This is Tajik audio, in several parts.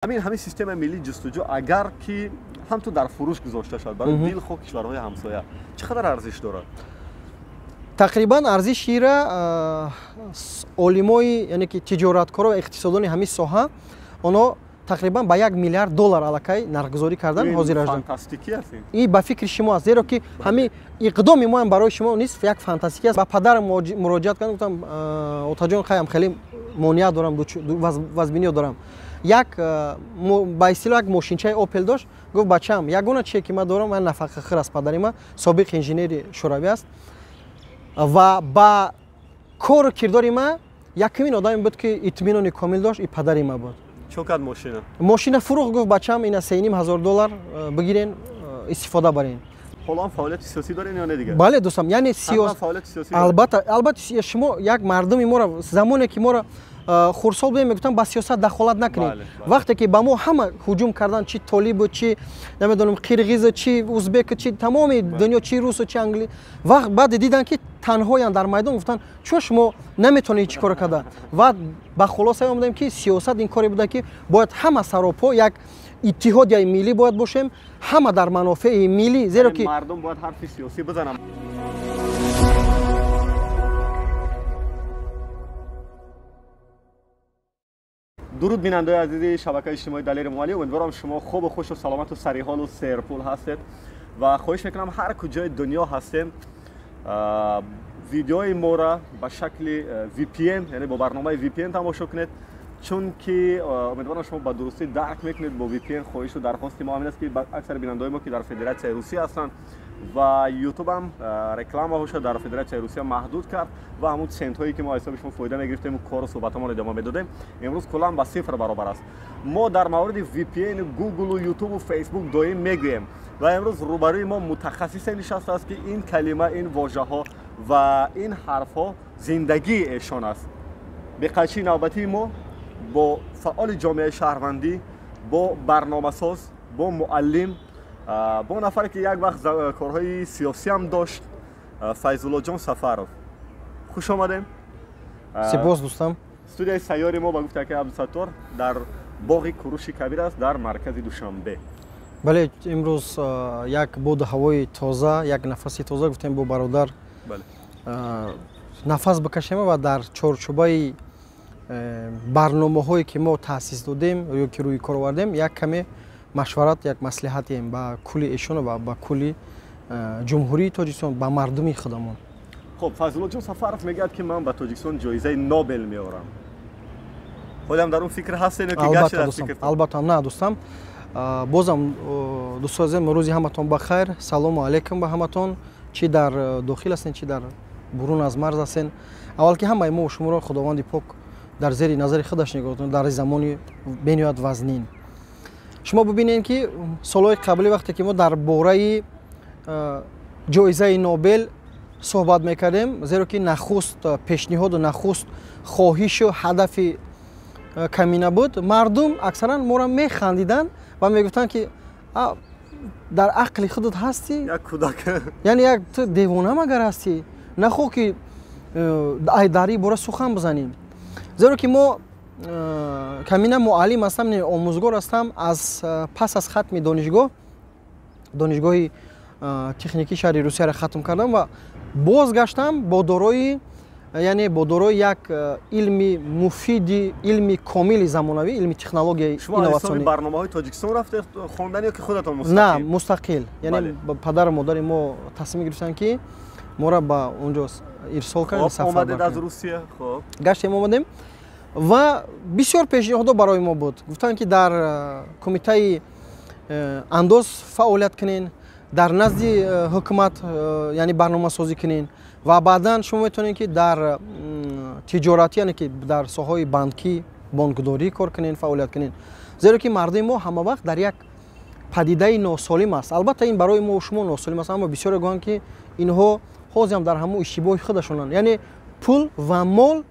Ҳамин системаи миллии ҷустуҷӯ, агар ки ҳамтун дар фурӯш гузошта шавад барои дилхоҳ кишварҳои ҳамсоя, чӣ қадар арзиш дорад? Тақрибан арзишира олимои, яъне ки тиҷораткоро ва иқтисодони ҳамин соҳа, онҳо тақрибан ба 1 миллиард доллар аллакай нархгузорӣ кардан ҳозир ҳастанд. Фантастикӣ аст ин. Ин ба фикри шумо аст, зеро ки ҳамин иқдоми моам барои шумо низ як фантастикӣ аст. Ба падарам муроҷиат кардам, гуфтам, отаҷон, хаям хеле монеа дорам, вазбиниё дорам. Як ба истилоҳ як мошинчаи Опел дошт, гуфт, бачаам, ягона чие ки ман дорам, ман нафақахӯр аст, падари ман собиқ инженери шӯравӣ аст ва ба кору кирдори ман якумин одаме буд, ки итминони комил дошт, и падари ман буд. Чо кард мошина? Мошина фурӯхт, гуфт, бачаам, ина 3,5 ҳазор доллар бигирен, истифода барен. Ҳоло ҳам фаъолияти сиёсӣ дорен ё не дигар? Бале, дӯстам, яъне фаъолияти сиёсӣ. Албатта, албатта, шумо як мардуми моро замоне ки моро хурдсол будем, мегуфтанд, ба сиёсат дахолат накунед. Вақте ки ба мо ҳама ҳуҷум карданд, чи толибу, чи намедонам қирғизу, чи узбеку, чи тамоми дунё, чи русу, чи англи, вақт баъде диданд, ки танҳоянд дар майдон, гуфтанд, чо шумо наметавонед ҳеҷ коро карда? Ва ба хулоса омадем, ки сиёсат ин коре буда, ки бояд ҳама саропо як иттиҳодияи миллӣ бояд бошем, ҳама дар манофеи миллӣ, зеро ки мардум бояд ҳарфи сиёсӣ бизананд. Дуруд, бинандаои азизи шабакаи иҷтимоии Далери Эмомалӣ. Умедворам, шумо хубу хушу саломату сариҳолу серпул ҳастед ва хоҳиш мекунам, ҳар куҷои дунё ҳастем, видеои моро ба шакли VPN, яъне бо барномаи VPN тамошо кунед, чунки умедворам, шумо ба дурустӣ дарк мекунед. Бо VPN хоҳишу дархости мо ҳамин аст, ки аксари бинандаои мо, ки дар Федератсияи Русия ҳастанд ва Ютубам рекламаҳоша дар Федератсияи Русия маҳдуд кард ва ҳамун центҳое, ки мо ҳисоби шумо фоида мегирифтем, кору суҳбатҳомон идома медодем, имрӯз куллан ба сифр баробар аст. Мо дар мавриди VPN, Гуглу, Ютубу, Фейсбук доим мегӯем ва имрӯз рӯбарӯи мо мутахассисе нишастааст, ки ин калима, ин вожаҳо ва ин ҳарфҳо зиндагии эшон аст. Беқайчии навбатии мо бо фаъоли ҷомеаи шаҳрвандӣ, бо барномасоз, бо муаллим, бо нафаре, ки як вақт корҳои сиёсиам дошт, Файзуллоҷон Сафаров. Хуш омадем. Сипос, дӯстам. Студияи сайёри мо, ба гуфти акаи Абдусаттор, дар боғи Куруши Кабир аст, дар маркази Душанбе. Бале, имрӯз як боду ҳавои тоза, як нафаси тоза гуфтем, бо бародар нафас бикашем ва дар чорчӯбаи барномаҳое, ки мо таъсис додем ё ки рӯи кор овардем, як каме машварат, як маслиҳатем ба кулли эшон ва ба кулли Ҷумҳурии Тоҷикистон, ба мардуми худамон. Хуб, Фазлуллоҷон Сафаров мегӯяд, ки ман ба Тоҷикистон ҷоизаи Нобел меорам. Ҳолиам дар он фикр ҳастен ё ки гашт? Албатта, на, дӯстам. Бозам, дӯстои азиз, рӯзи ҳаматон ба хайр, салому алайкум ба ҳаматон, чӣ дар дохил ҳастен, чӣ дар бурун аз марз ҳастен. Аввал ки ҳамаи мо шуморо Худованди пок дар зери назари худаш нигоҳ дорад дар замони бениҳоят вазнин. Шумо бибинед, ки солҳои қаблӣ, вақте ки мо дар бораи ҷоизаи Нобел суҳбат мекардем, зеро ки нахуст пешниҳоду нахуст хоҳишу ҳадафи камина буд, мардум аксаран моро механдиданд ва мегуфтанд, ки дар ақли худат ҳастӣ? Яъне як ту девона магар ҳастӣ? Нахоҳ ки дар ин бора сухан бизанем, зеро ки мо камина муаллим ҳастам, омӯзгор ҳастам. Аз пас аз хатми донишгоҳ, донишгоҳи техникии шаҳри Русияро хатм кардам ва бозгаштам бо дорои, яъне бо дорои як илми муфиди, илми комили замонавӣ, илми технологияи инноватсионӣ. Барномаҳои Тоҷикистон рафте хондан ё ки худатон? На, мустақил. Яъне падару модари мо тасмим гирифтанд, ки моро ба он ҷо ирсол карданд. Омадед аз Русия, хоб. Гаштем, омадем ва бисёр пешниҳодҳо барои мо буд. Гуфтанд, ки дар кумитаи андоз фаъолият кунен, дар назди ҳукумат, яъне барномасозӣ кунен ва баъдан шумо метавонед, ки дар тиҷоратӣ, яъне ки дар соҳаҳои банкӣ, бонкдорӣ кор кунен, фаъолият кунен, зеро ки мардуми мо ҳама вақт дар як падидаи носолим аст. Албатта, ин барои мо шумо носолим аст, аммо бисёре гӯянд, ки инҳо ҳозирам дар ҳамон иштибоҳи худашонанд. Яъне пул ва мол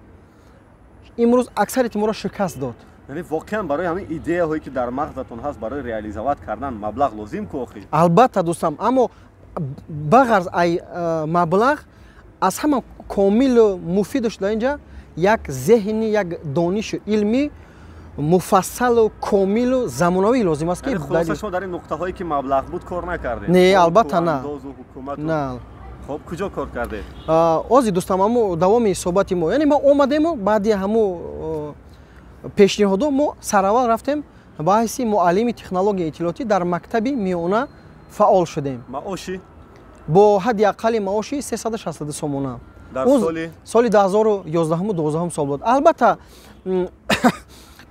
имрӯз аксарияти моро шикаст дод. Яъне воқеан барои ҳамин идеяҳое, ки дар мағзатон ҳаст, барои реализовать кардан маблағ лозим ку охир? Албатта, дӯстам, аммо бағарз ай маблағ, аз ҳама комилу муфидаш дар инҷа як зеҳни, як донишу илми. муфассалу комилу замонавӣ лозим аст, ки хулоса шумо дар ин нуқтаҳое ки маблағ буд кор накардед? Не, албатта на. На. Хуб, куҷо кор кардед? Ози дӯстам, ҳамо давоми суҳбати мо, яъне мо омадему баъди ҳамо пешниҳодо мо сараввал рафтем, ба ҳайси муаллими технологияи иттилоотӣ дар мактаби миёна фаъол шудем. Маоши? Бо ҳадди аққали маоши 362 сомона. Дар соли? Соли 2011, 12 сол буд. Албатта,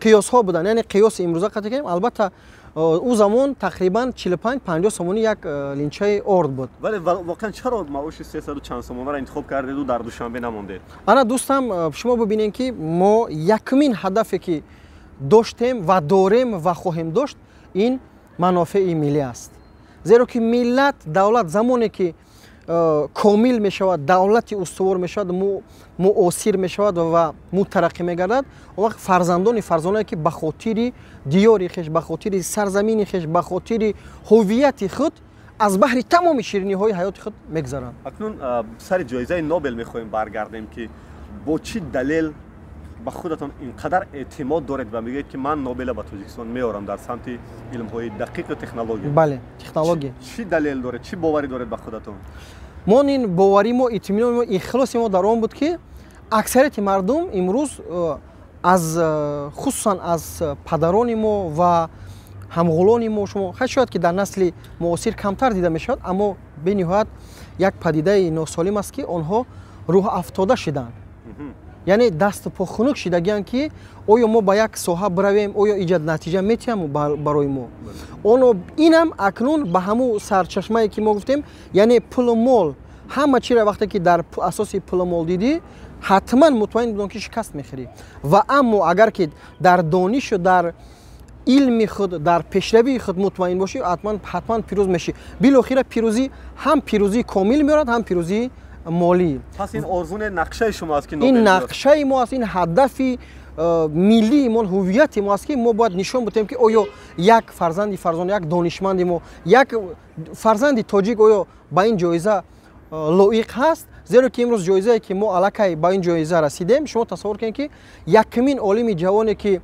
қиёсҳо буданд, яъне қиёси имрӯза қатъ кардем, албатта, ӯ замон тақрибан 45-50 сомонӣ як линчаи орд буд. Вале воқеан чаро маоши сесаду чанд сомонаро интихоб кардеду дар Душанбе намондед? Ана, дӯстам, шумо бибинед, ки мо якумин ҳадафе ки доштем ва дорем ва хоҳем дошт, ин манофеи миллӣ аст, зеро ки миллат, давлат замоне ки комил мешавад, давлати устувор мешавад, муосир мешавад ва мутараққӣ мегардад, он вақт фарзандони фарзонае ки ба хотири диёри хеш, ба хотири сарзамини хеш, ба хотири ҳуввияти худ аз баҳри тамоми шириниҳои ҳаёти худ мегузаранд. Акнун сари ҷоизаи Нобел мехоҳем баргардем, ки бо чӣ далел ба худатон ин қадар эътимод доред ва мегӯед, ки ман Нобела ба Тоҷикистон меорам дар самти илмҳои дақиқу технология? Бале, технология. Чӣ далел доред, чӣ боварӣ доред ба худатон? Мо ин боварӣ мо, итминони мо, ихлоси мо дар он буд, ки аксарияти мардум имрӯз аз хусусан аз падарони мо ва ҳамғулони мо, шумо хай, шояд ки дар насли муосир камтар дида мешавад, аммо бениҳоят як падидаи носолим аст, ки онҳо рӯҳафтода шиданд, яъне дасту по хунук шидагианд, ки оё мо ба як соҳа биравем, оё иҷад натиҷа метиҳам барои мо. Оно инам акнун ба ҳамун сарчашмае ки мо гуфтем, яъне пулу мол, ҳама чиро вақте ки дар асоси пулу мол дидӣ, ҳатман мутмаин будон, ки шикаст мехӯрӣ. Ва аммо агар ки дар донишу дар илми худ, дар пешравии худ мутмаин бошӣ, ҳатман пирӯз мешӣ. Билохира пирӯзӣ ҳам пирӯзии комил меорад, ҳам пирӯзии молӣ. Пас ин орзуне нақшаи шумо аст, ки ин нақшаи мо аст, ин ҳадафи миллии мо, ҳуввияти мо аст, ки мо бояд нишон бидиҳем, ки оё як фарзанди фарзона, як донишманди мо, як фарзанди тоҷик оё ба ин ҷоиза лоиқ ҳаст. Зеро ки имрӯз ҷоизае ки мо аллакай ба ин ҷоиза расидем, шумо тасаввур кунед, ки якумин олими ҷавоне ки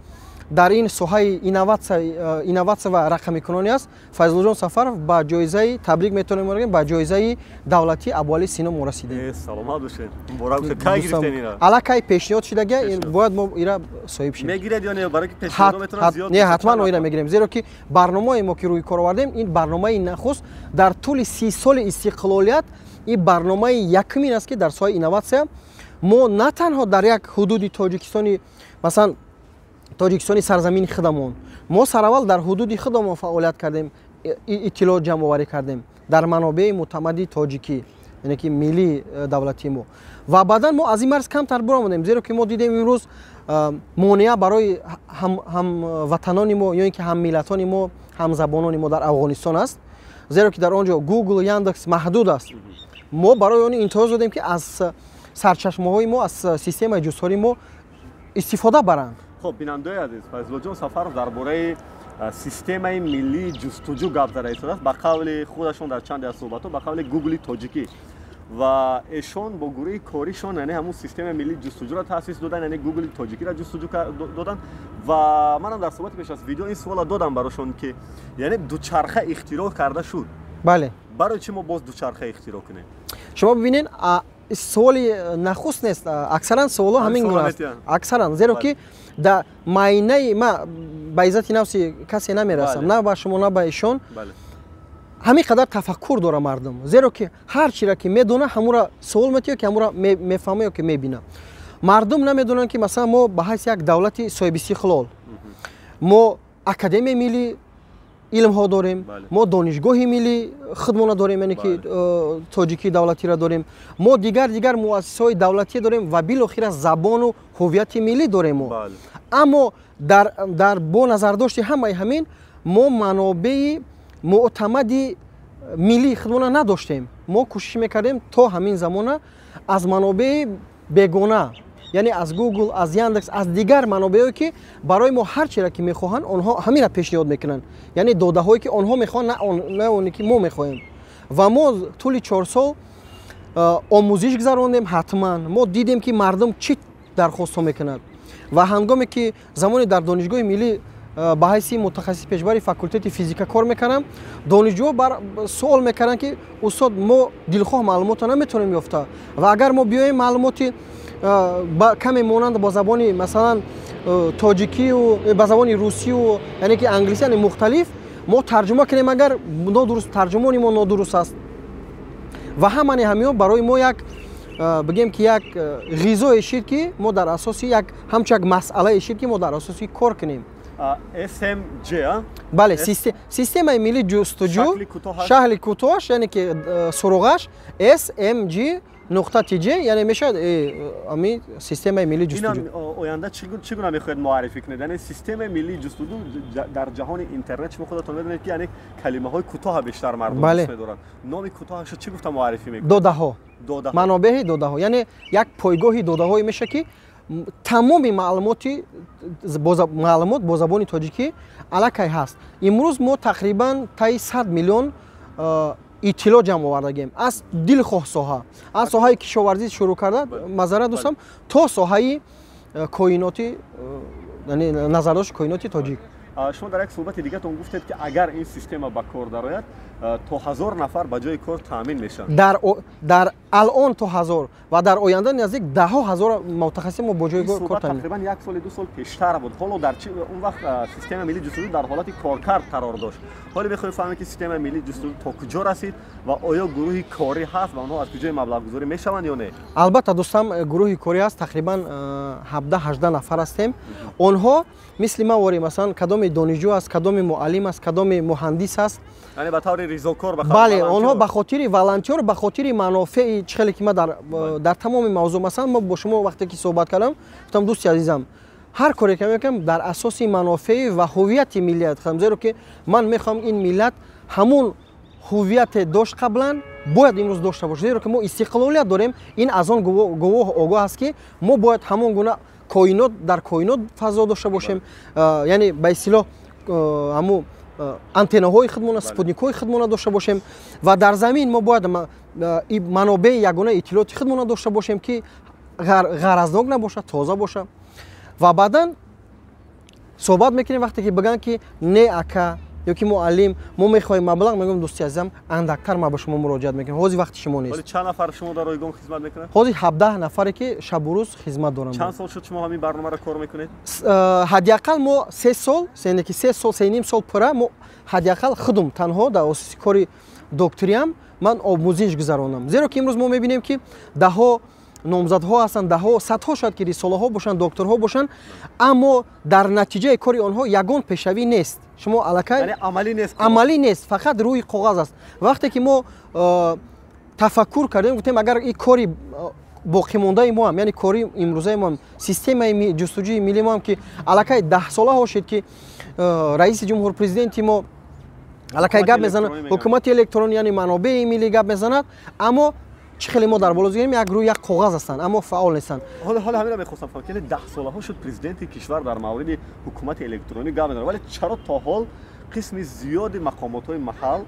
дар ин соҳаи инноватсия ва рақамикунонӣ аст, Файзуллоҷон Сафаров, ба ҷоизаи табрик метавонем гӯем, ба ҷоизаи давлатии Абуалӣ Сино мо расидем. Саломат бошед, муборак бошед. Кай гирифтен ира? Аллакай пешниҳод шудагия, бояд мо ира соҳиб шем. Мегиред ё не? Барои ки пешниҳодо метавонад зиёд. Не, ҳатман мо ира мегирем, зеро ки барномаи мо ки рӯи кор овардем, ин барномаи нахуст дар тӯли 30 соли истиқлолият, ин барномаи якумин аст, ки дар соҳаи инноватсия мо на танҳо дар як ҳудуди Тоҷикистони, масалан, Тоҷикистони сарзамини худамон, мо сараввал дар ҳудуди худамон фаъолият кардем, иттилоот ҷамъоварӣ кардем дар манобеи мӯътамади тоҷикӣ, яъне ки миллии давлатии мо, ва баъдан мо аз ин марз камтар биромадем, зеро ки мо дидем, имрӯз монеа барои ҳамватанони мо ё ин ки ҳаммиллатони мо, ҳамзабонони мо дар Афғонистон аст, зеро ки дар он ҷо Гугл, Яндекс маҳдуд аст. Мо барои он имтиёз додем, ки аз сарчашмаҳои мо, аз системаи ҷустуҳории мо истифода баранд. Хоб, бинандаои азиз, Файзуллоҷон Сафаров дар бораи системаи миллии ҷустуҷӯ гап зада истодааст, ба қавли худашон дар чанде аз суҳбатҳо, ба қавли Гугли тоҷикӣ. Ва эшон бо гурӯҳи коришон, яъне ҳамун системаи миллии ҷустуҷӯро таъсис додан, яъне Гугли тоҷикиро ҷустуҷӯ доданд. Ва манам дар суҳбати пеш аз видео ин суола додам барошон, ки яъне дучарха ихтироъ карда шуд. Бале. Барои чӣ мо боз дучарха ихтироъ кунем? Шумо бибинед, суоли нахуст нест, аксаран суолҳо ҳамин гуна аст, аксаран, зеро ки да майнаи ма, ба иззати нафси касе намерасам, на ба шумо, на ба ишон, ҳамин қадар тафаккур дора мардум, зеро ки ҳар чиро ки медона, ҳамура суол метиҳ, ки ҳамура мефаҳма ё ки мебина. Мардум намедонанд, ки масалан мо ба ҳайси як давлати соҳибистиқлол, мо Академияи миллии илмҳо дорем, мо Донишгоҳи миллии худмона дорем, яъне ки тоҷикии давлатиро дорем, мо дигар дигар муассисаҳои давлатӣ дорем ва билохира забону ҳуввияти миллӣ дорем мо. Аммо дар бо назардошти ҳамаи ҳамин мо манобеи мӯътамади миллии худмона надоштем. Мо кӯшиш мекардем то ҳамин замона аз манобеи бегона, яъне аз Гугл, аз Яндекс, аз дигар манобеое ки барои мо ҳар чиро ки мехоҳанд, онҳо ҳаминро пешниҳод мекунанд, яъне додаҳое ки онҳо мехоҳанд, на оне ки мо мехоҳем. Ва мо тӯли 4 сол омӯзиш гузарондем. Ҳатман мо дидем, ки мардум чӣ дархостҳо мекунад. Ва ҳангоме ки замоне дар Донишгоҳи миллӣ ба ҳайси мутахассиси пешбари факултети физика кор мекардам, донишҷӯҳо суол мекарданд, ки устод, мо дилхоҳ маълумотро наметавонем ёфта, ва агар мо биёем маълумоти каме монанд бо забони, масалан, тоҷикию ба забони русию, яъне ки англисӣ, яъне мухталиф мо тарҷума кунем, агар нодуруст тарҷумони мо нодуруст аст. Ва ҳамани ҳамиҳо барои мо як, бигем ки, як ғизое шид, ки мо дар асоси як ҳамчун як масъалае шид, ки мо дар асоси кор кунем. SMG? Бале, системаи миллии ҷустуҷӯ, шакли кӯтоҳаш, яъне ки суроғаш SMG.TJ, яъне мешавад ами системаи миллии ҷустуҷӯ. Оянда чӣ гуна мехоҳед муаррифӣ кунед, яъне системаи миллии ҷустуҷӯ дар ҷаҳони интернет? Шумо худатон медонед, ки яъне калимаҳои кӯтоҳа бештар мардум дӯст медоранд. Номи кӯтоҳашо чӣ гуфта муаррифӣ мекунед? Додаҳо, манобеи додаҳо, яъне як пойгоҳи додаҳое мешавад, ки тамоми маълумот бо забони тоҷикӣ аллакай ҳаст. Имрӯз мо тақрибан таи 100 миллион иттилоъ ҷамъ овардагем аз дилхоҳ соҳа, аз соҳаи кишоварзӣ шурӯъ карда, маъзарат, дӯстам, то соҳаи коиноти, назардошти коиноти тоҷик. Шумо дар як суҳбати дигатон гуфтед, ки агар ин система ба кор дарояд, то 1000 нафар ба ҷои кор таъмин мешаванд. Дар алон то 1000 ва дар оянда наздик даҳҳо ҳазор мутахассиси мо бо ҷои кор таъмин. Тақрибан як соли, 2 сол пештар буд. Ҳоло дар чи? Он вақт системаи миллии ҷустуҷӯ дар ҳолати коркард қарор дошт. Ҳоло мехоҳем фаҳмем, ки системаи миллии ҷустуҷӯ то куҷо расид ва оё гурӯҳи корӣ ҳаст ва онҳо аз куҷои маблағгузорӣ мешаванд ё не? Албатта, дӯстам, гурӯҳи корӣ ҳаст, тақрибан 17-18 нафар ҳастем. Онҳо мисли ман ворӣ, масалан, кадоми донишҷӯ аст, кадоми муаллим аст, кадоми муҳандис аст. Яъне ба таври ризокор? Бале, онҳо ба хотири волонтёр, ба хотири манофеи чӣ хеле ки ма дар тамоми мавзӯъ, масалан, мо бо шумо вақте ки суҳбат кардам, гуфтам: «Дӯсти азизам, ҳар коре ки мекунам, дар асоси манофеи ва ҳуввияти миллият худам, зеро ки ман мехоҳам ин миллат ҳамун ҳуввияте дошт қаблан, бояд имрӯз дошта бошад, зеро ки мо истиқлолият дорем. Ин аз он гувоҳ, огоҳ аст, ки мо бояд ҳамон гуна коинот, дар коинот фазо дошта бошем, яъне ба истилоҳ ҳамун антеннаҳои худмона, спутникҳои худмона дошта бошем ва дар замин мо бояд манобеи ягона иттилооти худмона дошта бошем, ки ғаразнок набошад, тоза бошад». Ва баъдан суҳбат мекунем. Вақте ки бигӯянд, ки не, ака ё ки муаллим, мо мехоҳем маблағ, мегӯям: «Дӯсти азизам, андактар ма ба шумо муроҷиат мекунем, ҳозир вақти шумо нест». Чанд нафар шумо дар ройгон хизмат мекунад? Ҳозир 17 нафаре, ки шабу рӯз хизмат доранд. Чанд сол шуд шумо ҳамин барномаро кор мекунед? Ҳадди ақал мо 3 сол, яъне ки 3 сол, 3,5 сол пурра мо ҳадди ақал худум танҳо дар асоси кори докториам ман омӯзиш гузаронам, зеро ки имрӯз мо мебинем, ки даҳҳо номзадҳо ҳастанд, даҳҳо, садҳо шояд ки рисолаҳо бошанд, докторҳо бошанд, аммо дар натиҷаи кори онҳо ягон пешравӣ нест. Шумо аллакай амалӣ нест, фақат рӯи коғаз аст. Вақте ки мо тафаккур кардем, гуфтем, агар ин кори боқимондаи моам, яъне кори имрӯзаи моам, системаи ҷустуҷӯи миллии моам, ки аллакай даҳсолаҳо шуд, ки раиси ҷумҳур, президенти мо аллакай гап мезанад, ҳукумати электронӣ, яъне манобеи миллӣ гап мезанад, аммо чӣ хеле мо дар боло зигирем, як рӯи як коғаз ҳастанд, аммо фаъол нестанд. Ҳоло ҳаминро мехостам фаҳмам, ки даҳсолаҳо шуд президенти кишвар дар мавриди ҳукумати электронӣ гап мезанад, вале чаро то ҳол қисми зиёди мақомотҳои маҳал,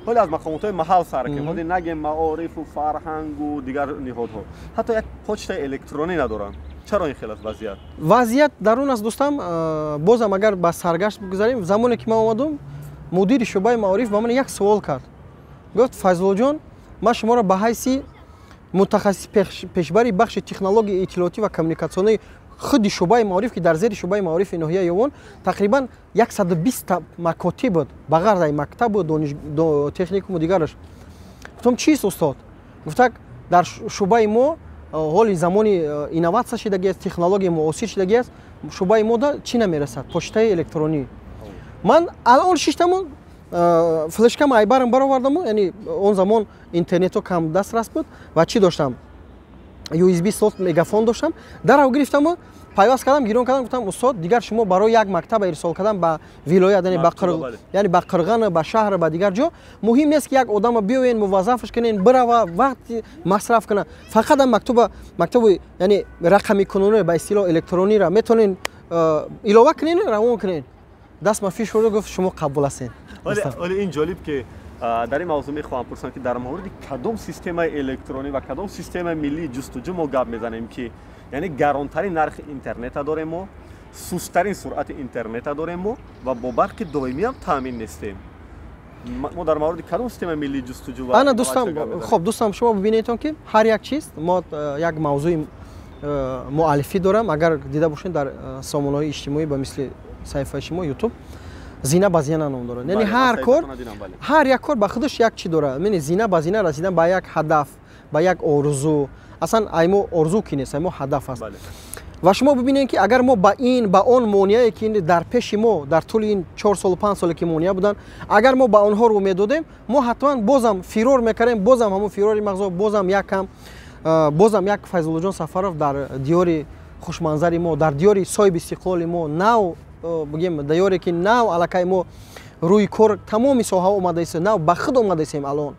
ҳоле аз мақомотҳои маҳал сар кунем, ҳоле нагем маорифу фарҳангу дигар ниҳодҳо, ҳатто як почтаи электронӣ надоранд? Чаро ин хел аст вазъият? Вазъият дар он аст, дӯстам, бозам агар ба саргашт бигузарем, замоне ки ман омадум, мудири шӯъбаи маориф ба ман як суол кард, гуфт: «Файзуллоҷон, ман шуморо ба ҳайси мутахассис пешбари бахши технологияи иттилоотӣ ва коммуникатсионии худи шӯъбаи маориф, ки дар зери шӯъбаи маорифи ноҳияи Ёвон тақрибан 120 макотиб буд, ба ғарз ай мактабу техникуму дигараш». Гуфтам: «Чист, устод?» Гуфтак: «Дар шӯъбаи мо ҳоли замони инноватсия шидагӣ аст, технологияи муосир шидагӣ аст, шӯъбаи мо да чӣ намерасад? Почтаи электронӣ». Ман алон шиштаму флешкама айбарам баровардаму, яъне он замон интернетҳо кам дастрас буд ва чӣ доштам, USB слот, мегафон доштам, дарав гирифтаму пайваст кардам, гирон кардам, гуфтам: «Устод, дигар шумо барои як мактаба ирсол кардан ба вилоят, яъне ба Қирған, ба шаҳр, ба дигар ҷо муҳим нест, ки як одама биёен, муваззафаш кунен, бирава, вақт масраф куна. Фақат ам мактуба, мактаби, яъне рақамикунонӣ, ба истилоҳ электрониро метавонен илова кунен, равон кунен». Даст ма фиш хӯрда, гуфт: «Шумо қабул ҳастен». Вале ин ҷолиб, ки дар ин мавзӯъ мехоҳам пурсам, ки дар мавриди кадом системаи электронӣ ва кадом системаи миллии ҷустуҷӯ мо гап мезанем, ки Яъне гаронтарин нархи интернета дорем мо, сусттарин суръати интернета дорем мо ва бо барқи доимиам таъмин нестем. Мо дар мавриди кадом системаи миллии ҷустуҷӯ? Ана дӯстам, хоб дӯстам, шумо бибинедтон, ки ҳар як чиз мо як мавзӯи муаллифӣ дорам. Агар дида бошед, дар сомонаҳои иҷтимоӣ, ба мисли саҳифаи шумо Ютуб, «Зина ба зина» ном дорад. Яъне ҳар кор, ҳар як кор ба худаш як чи дорад. Яъне зина ба зина расидан ба як ҳадаф, ба як орзу. Аслан аймо орзу ки нест, аймо ҳадаф аст. Ва шумо бибинед, ки агар мо ба ин, ба он монеае, ки дар пеши мо дар тӯли ин 4 солу 5 соле ки монеа буданд, агар мо ба онҳо рӯ медодем, мо ҳатман бозам фирор мекардем, бозам ҳамон фирори мағзо, бозам якам, бозам як Файзуллоҷон Сафаров дар диёри хушманзари мо, дар диёри соҳиби истиқлоли мо, нав бигем, диёре ки нав аллакай мо рӯи кор, тамоми соҳаҳо омадаистем, нав ба худ омадаистем алон.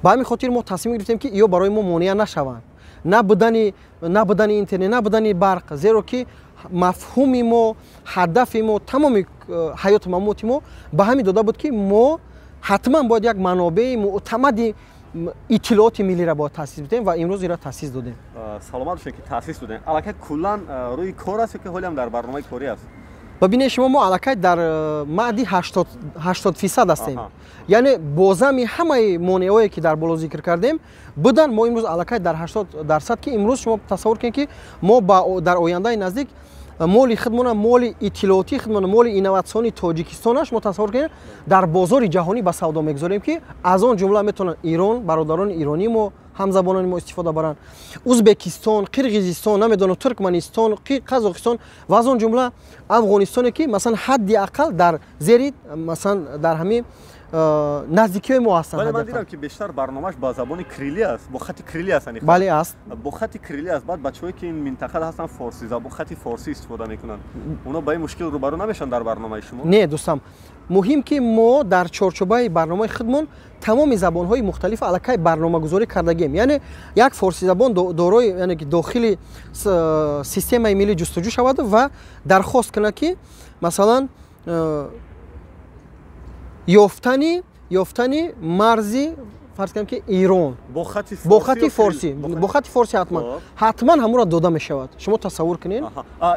Ба ҳамин хотир мо тасмим гирифтем, ки ё барои мо монеа нашаванд, набудани интернет, набудани барқ, зеро ки мафҳуми мо, ҳадафи мо, тамоми ҳаёту мамоти мо ба ҳамин дода буд, ки мо ҳатман бояд як манобеи мӯътамади иттилооти миллиро бояд таъсис бидем ва имрӯз инро таъсис додем. Саломат бошед, ки таъсис додем. Аллакай куллан рӯи кор аст ё ки ҳолиам дар барномаи корӣ аст? Бибинед шумо, мо аллакай дар маъди 80% ҳастем. Яъне бозами ҳамаи монеаҳое, ки дар боло зикр кардем, буданд, мо имрӯз аллакай дар 80%, ки имрӯз шумо тасаввур кунед, ки мо дар ояндаи наздик моли худмона, моли иттилоотии худмона, моли инноватсиони Тоҷикистона, шумо тасаввур кунед, дар бозори ҷаҳонӣ ба савдо мегузорем, ки аз он ҷумла метавонанд Ирон, бародарони иронии мо, ҳамзабонони мо истифода баранд, Узбекистон, Қирғизистон, намедонам, Туркманистон, Қазоқистон ва аз он ҷумла Афғонистоне, ки масалан ҳадди ақал дар зери, масалан, дар ҳамин наздикиҳои мо ҳастанд. Вале ман дидам, ки бештар барномааш ба забони кириллӣ аст, бо хати кириллӣ аст. Бале, аст. Бо хати кириллӣ аст. Баъд бачаҳое, ки ин минтақа ҳастанд, форсӣ забон, хати форсӣ истифода мекунанд, онҳо ба ин мушкил рӯбарӯ намешаванд дар барномаи шумо? Не, дӯстам, муҳим ки мо дар чорчӯбаи барномаи худмон тамоми забонҳои мухталиф аллакай барномагузорӣ кардагем. Яъне як форсизабон дорои, яъне ки дохили системаи миллӣ ҷустуҷӯ шавад ва дархост кунад, ки масалан ёфтани марзи, фарз кунем, ки Ирон бо хати форсӣ, бо хати форсӣ, ҳатман, ҳатман ҳамонро дода мешавад. Шумо тасаввур кунед.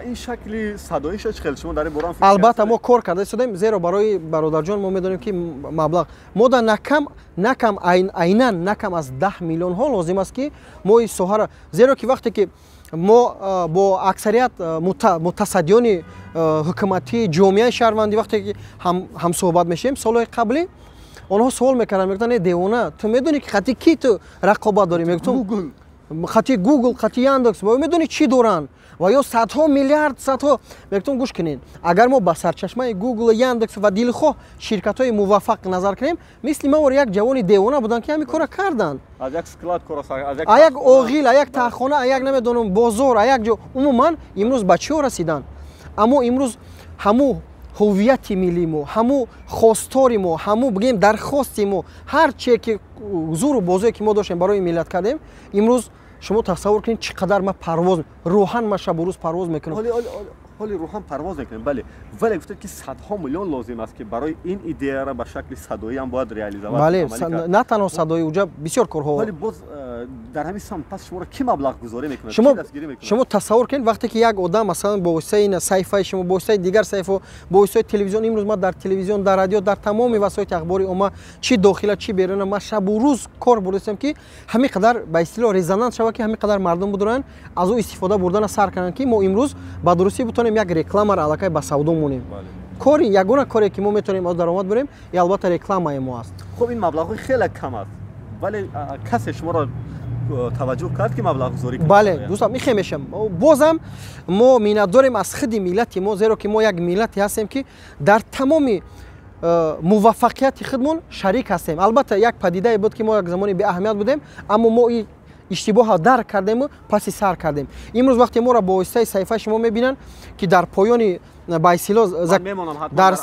Ин шакли садоиша чӣ хел? Шумо дар ин бора? Албатта, мо кор карда истодаем, зеро барои бародарҷон мо медонем, ки маблағ мо да накам накам, айнан накам аз 10 миллионҳо лозим аст, ки мо ин соҳаро, зеро ки вақте ки мо бо аксарият мутасаддиёни ҳукуматӣ, ҷомеаи шаҳрвандӣ вақте ки ҳамсӯҳбат мешавем, солҳои қаблӣ онҳо суол мекарданд, мегуфтанд: «Э, девона, ту медонӣ, ки хати ки ту рақобат дорӣ?» Мегуфтум: «Хати Гугл, хати Яндекс, ва медонӣ, чӣ доранд ва ё садҳо миллиард, садҳо». Мегуфтум: «Гӯш кунед, агар мо ба сарчашмаи Гугл, Яндекс ва дилхоҳ ширкатҳои муваффақ назар кунем, мисли ма як ҷавони девона буданд, ки ҳамин кора карданд, аз як склад, а як оғил, а як таҳхона, а як, намедонам, бозор, а як ҷо. Умуман имрӯз ба чиҳо расиданд?» Аммо имрӯз ҳамун ҳуввияти миллии мо, ҳамун хостори мо, ҳамун, бигем, дархости мо, ҳар чие ки зуру бозое ки мо доштем, барои миллат кардем. Имрӯз шумо тасаввур кунед, чӣ қадар ман парвоз рӯҳан, ман шабу рӯз парвоз мекунам. Ҳоли рӯҳан парвоз мекунем, бале, вале гуфтед, ки садҳо миллион лозим аст, ки барои ин идеяро ба шакли садоиам бояд реализовать. Бале, на танҳо садоӣ, уҷа бисёр корҳо. Вале боз дар ҳамин самт пас шуморо кӣ маблағгузорӣ мекунад? Шумо тасаввур кунед, вақте ки як одам, масалан, бо воситаи ин саҳифаи шумо, бо воситаи дигар саҳифаҳо, бо воситаи телевизион, имрӯз ман дар телевизион, дар радио, дар тамоми васоити ахбори омма, чӣ дохила, чӣ беруна, ман шабу рӯз кор бурдастам, ки ҳамин қадар, ба истилоҳ, резонанс шавад, ки ҳамин қадар мардум будоранд, аз ӯ истифода бурдана сар кунанд, ки мо имрӯз ба дурустӣ бутонем як рекламаро аллакай ба савдо монем. Кори ягона коре, ки мо метавонем аз даромад бурем, и албатта рекламаи мо аст. Хуб, ин маблағҳои хеле кам аст, вале касе шуморо таваҷҷӯҳ кард, ки маблағгузорӣ? Бале, дӯстам, ихе мешам. Бозам мо миннатдорем аз худи миллати мо, зеро ки мо як миллате ҳастем, ки дар тамоми муваффақияти худмон шарик ҳастем. Албатта, як падидае буд, ки мо як замони беаҳамият будем, аммо мо иштибоҳро дарк кардему паси сар кардем. Имрӯз вақте моро бо воситаи саҳифаи шумо мебинанд, ки дар поёни ба истилоҳ дар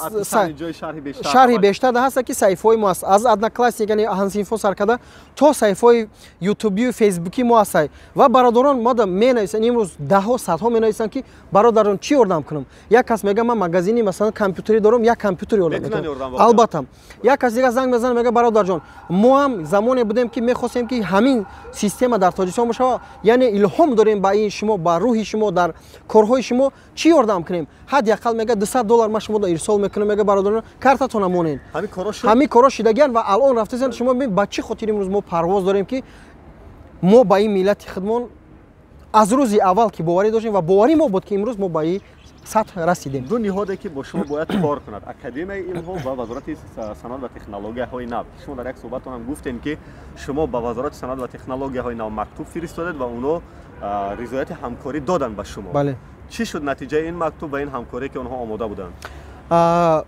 шарҳи бештар ҳаст, ки саҳифаҳои мо аст, аз Одноклассник, яъне ҳамсинфо сар карда то саҳифаҳои ютубию фейсбуки мо ҳастанд. Ва бародарон мода менависанд, имрӯз даҳҳо, садҳо менависанд, ки бародарон, чӣ ёрдам кунам? Як кас мега, ман магазини, масалан, компютерӣ дорам, як компютер ёрдам мекунам. Албатта, як кас дига занг мезанад, мега, бародарҷон, мо ҳам замоне будем, ки мехостем, ки ҳамин система дар Тоҷикистон бошава, яъне илҳом дорем ба ин шумо, ба рӯҳи шумо, дар корҳои шумо, чӣ ёрдам кунем? Ҳадди ақал, мега, 200 доллар ман шуморо ирсол мекунам, мега, бародарон, картатона монен. Ҳамин корҳо шидагиан ва алон рафтасанд. Шумо бибин, ба чӣ хотир имрӯз мо парвоз дорем, ки мо ба ин миллати худмон аз рӯзи аввал ки боварӣ доштем ва боварӣ мо буд, ки имрӯз мо ба ин сатҳ расидем. Ду ниҳоде, ки бо шумо бояд кор кунад, Академияи илмҳо ва Вазорати саноат ва технологияҳои нав. Шумо дар як суҳбатон ҳам гуфтем, ки шумо ба Вазорати саноат ва технологияҳои нав мактуб фиристодед ва онҳо ризояти ҳамкорӣ доданд ба шумо. Бале. Чӣ шуд натиҷаи ин мактуб ва ин ҳамкорие, ки онҳо омода буданд?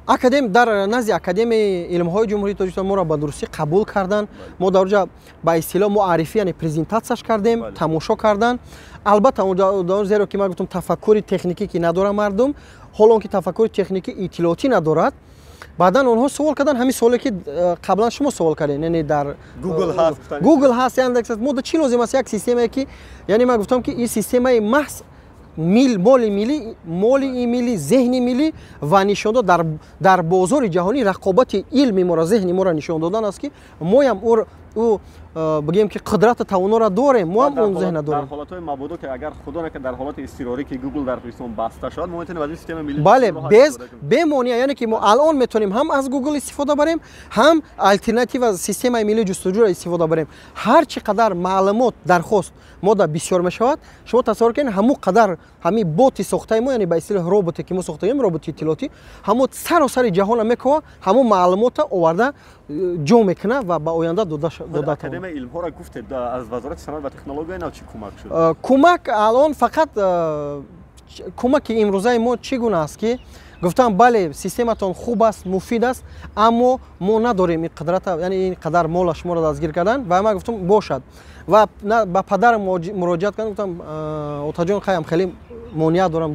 Академ дар назди Академияи илмҳои Ҷумҳурии Тоҷикистон моро ба дурустӣ қабул карданд. Мо дар оҷа ба истилоҳ муаррифӣ, яъне презентатсияш кардем, тамошо карданд. Албатта, зеро ки ман гуфтам, тафаккури техникӣ ки надорад мардум, ҳоло он ки тафаккури техникӣ иттилоотӣ надорад, баъдан онҳо суол карданд ҳамин суоле, ки қаблан шумо суол кардед, яъне дар Гугл ҳаст, Яндекс ҳаст, мо чӣ лозим аст як системае, ки, яъне ман гуфтам, ки ин системаи маҳз моли миллӣ, моли миллӣ, зеҳни миллӣ ва нишон дод дар бозори ҷаҳонӣ рақобати илми моро, зеҳни моро нишон додан аст, ки моям ӯ бигем, ки қудрати тавоноро дорем, мо ҳам он зеҳна дорем. Дар ҳолатҳои мабодо, ки агар худо накард, дар ҳолати изтирорӣ, ки Гугл дар Тоҷикистон баста шавад, мо метавонем аз ин система миллӣ Бале, бемонеа, яъне ки мо алон метавонем ҳам аз Гугл истифода барем, ҳам алтернатива системаи миллии ҷустуҷӯро истифода барем. Ҳар чӣ қадар маълумот дархост мода бисёр мешавад, шумо тасаввур кунед, ҳамон қадар ҳамин боти сохтаи мо, яъне ба истилоҳ роботе, ки мо сохтаем, роботи иттилоотӣ, ҳамон саросари ҷаҳонро мекова, ҳамон маълумотро оварда ҷо мекунад ва ба оянда дода. Академияи илмҳоро гуфтед, аз Вазорати саноат ва технологияи нав чӣ кӯмак шуд? Кӯмак алон фақат кӯмаки имрӯзаи мо чӣ гуна аст, ки гуфтам, бале, систематон хуб аст, муфид аст, аммо мо надорем ин қудрата, яъне ин қадар мола шуморо дастгир кардан. Ва ман гуфтам, бошад, ва ба падарам муроҷиат кардам, гуфтам, отаҷон, хаям хеле монеа дорам,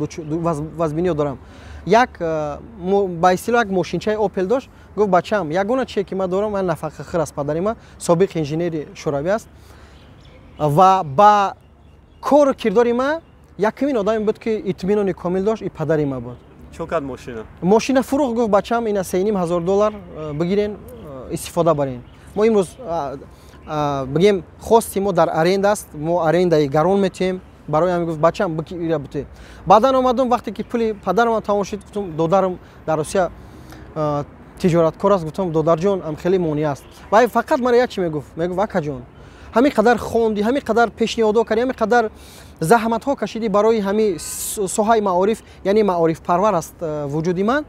вазбиниё дорам. Як ба истилоҳ як мошинчаи Опел дошт. Гуфт, бачаам, ягона чие, ки ман дорам, ман нафақахӯр аст. Падари ман собиқ инженери шӯравӣ аст ва ба кору кирдори ман якумин одаме буд, ки итминони комил дошт, и падари ман буд. Чо кард мошина? Мошина фурӯхт, гуфт, бачаам, ина 3500 доллар бигирен, истифода барен. Мо имрӯз бигем, хости мо дар аренда аст, мо арендаи гарон метиҳем. Барои ҳамин гуфт, бачаам, бигира, бите. Баъдан омадум, вақте ки пули падарам тамом шуд, гуфтум, додарам дар Русия тиҷораткор аст, гуфтам, додарҷон, ам хеле монеа аст. Ва фақат мара як чи мегуфт, мегуфт, акаҷон, ҳамин қадар хонди, ҳамин қадар пешниҳодҳо кардӣ, ҳамин қадар заҳматҳо кашидӣ барои ҳамин соҳаи маориф, яъне маорифпарвар аст вуҷуди ман,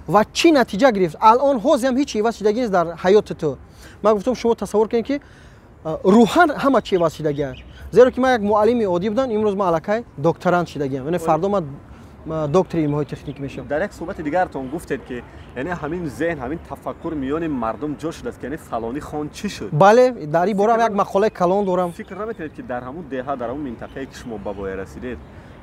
ва чӣ натиҷа гирифт? Алон ҳозиам ҳеҷ иваз шудагӣ нест дар ҳаёти ту. Ман гуфтам, шумо тасаввур кунед, ки рӯҳан ҳама чи иваз шудагӣ аст, зеро ки ман як муаллими оддӣ будам, имрӯз ман аллакай докторант шудагиам, яъне фардо ман доктори илмҳои техникӣ мешавам. Дар як суҳбати дигартон гуфтед, ки яъне ҳамин зеҳн, ҳамин тафаккур миёни мардум ҷо шудааст, ки яъне фалонӣ хон, чӣ шуд? Бале, дар ин бора як мақолаи калон дорам. Фикр намекунед, ки дар ҳамун деҳа, дар ҳамун минтақае, ки шумо ба воя расидед,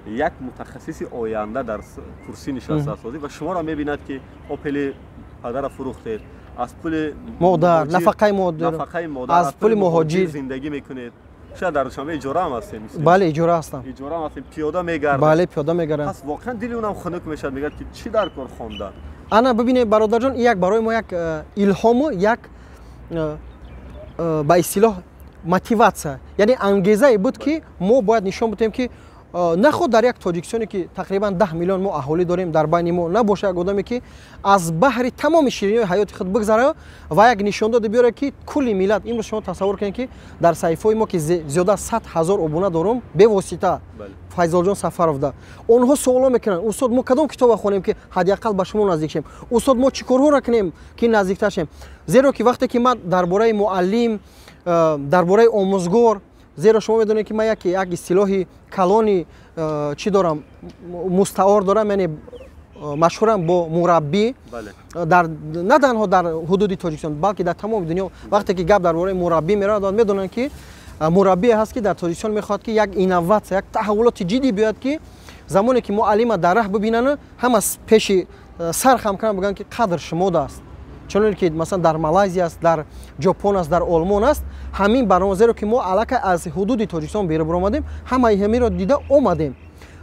як мутахассиси оянда дар курсӣ нишастааст ва шуморо мебинад, ки Опели падара фурӯхтед, аз пули модар, нафақаи модар, нафақаи модар, аз пули муҳоҷир зиндагӣ мекунед, шояд дар Душанбе иҷора ҳам ҳастем? Бале, иҷора ҳастам. Иҷора ҳам ҳастем, пиёда мегардем. Бале, пиёда мегардам. Пас воқеан дили унам хунук мешавад, мегӯяд, ки чӣ дар кор хонда. Ана бибинед, бародарҷон, як барои мо як илҳому як ба истилоҳ мотиватсия, яъне ангезае буд, ки мо бояд нишон бидиҳем, ки наход дар як Тоҷикистоне, ки тақрибан 10 миллион мо аҳолӣ дорем, дар байни мо набоша як одаме, ки аз баҳри тамоми шириниҳои ҳаёти худ бигзара ва як нишондоде биёрад, ки кулли миллат. Имрӯз шумо тасаввур кунед, ки дар саҳифаҳои мо, ки зиёда аз 100 000 обуна дорум, бевосита Файзолҷон Сафаровда онҳо суоло мекунанд: устод, мо кадом китоба хонем, ки ҳадди ақал ба шумо наздик шем? Устод, мо чӣ корҳоро кунем, ки наздиктар шем? Зеро ки вақте ки ман дар бораи муаллим, дар бораи омӯзгор, зеро шумо медонед, ки ман як истилоҳи калони чӣ дорам, мустаор дорам, яъне машҳурам бо мураббӣ дар на танҳо дар ҳудуди Тоҷикистон, балки дар тамоми дунё. Вақте ки гап дар бораи мураббӣ меравад, медонанд, ки мураббие ҳаст, ки дар Тоҷикистон мехоҳад, ки як инноватсия, як таҳаввулоти ҷиддӣ биёяд, ки Замоне ки муаллима дар раҳ бибинанд, ҳама пеши сар хам кунанд, бигӯянд, ки қадр шумода аст. Чуноне ки масалан дар Малайзия аст, дар Ҷопон аст, дар Олмон аст, ҳамин барнома, зеро ки мо аллакай аз ҳудуди Тоҷикистон берун баромадем, ҳамаи ҳаминро дида омадем.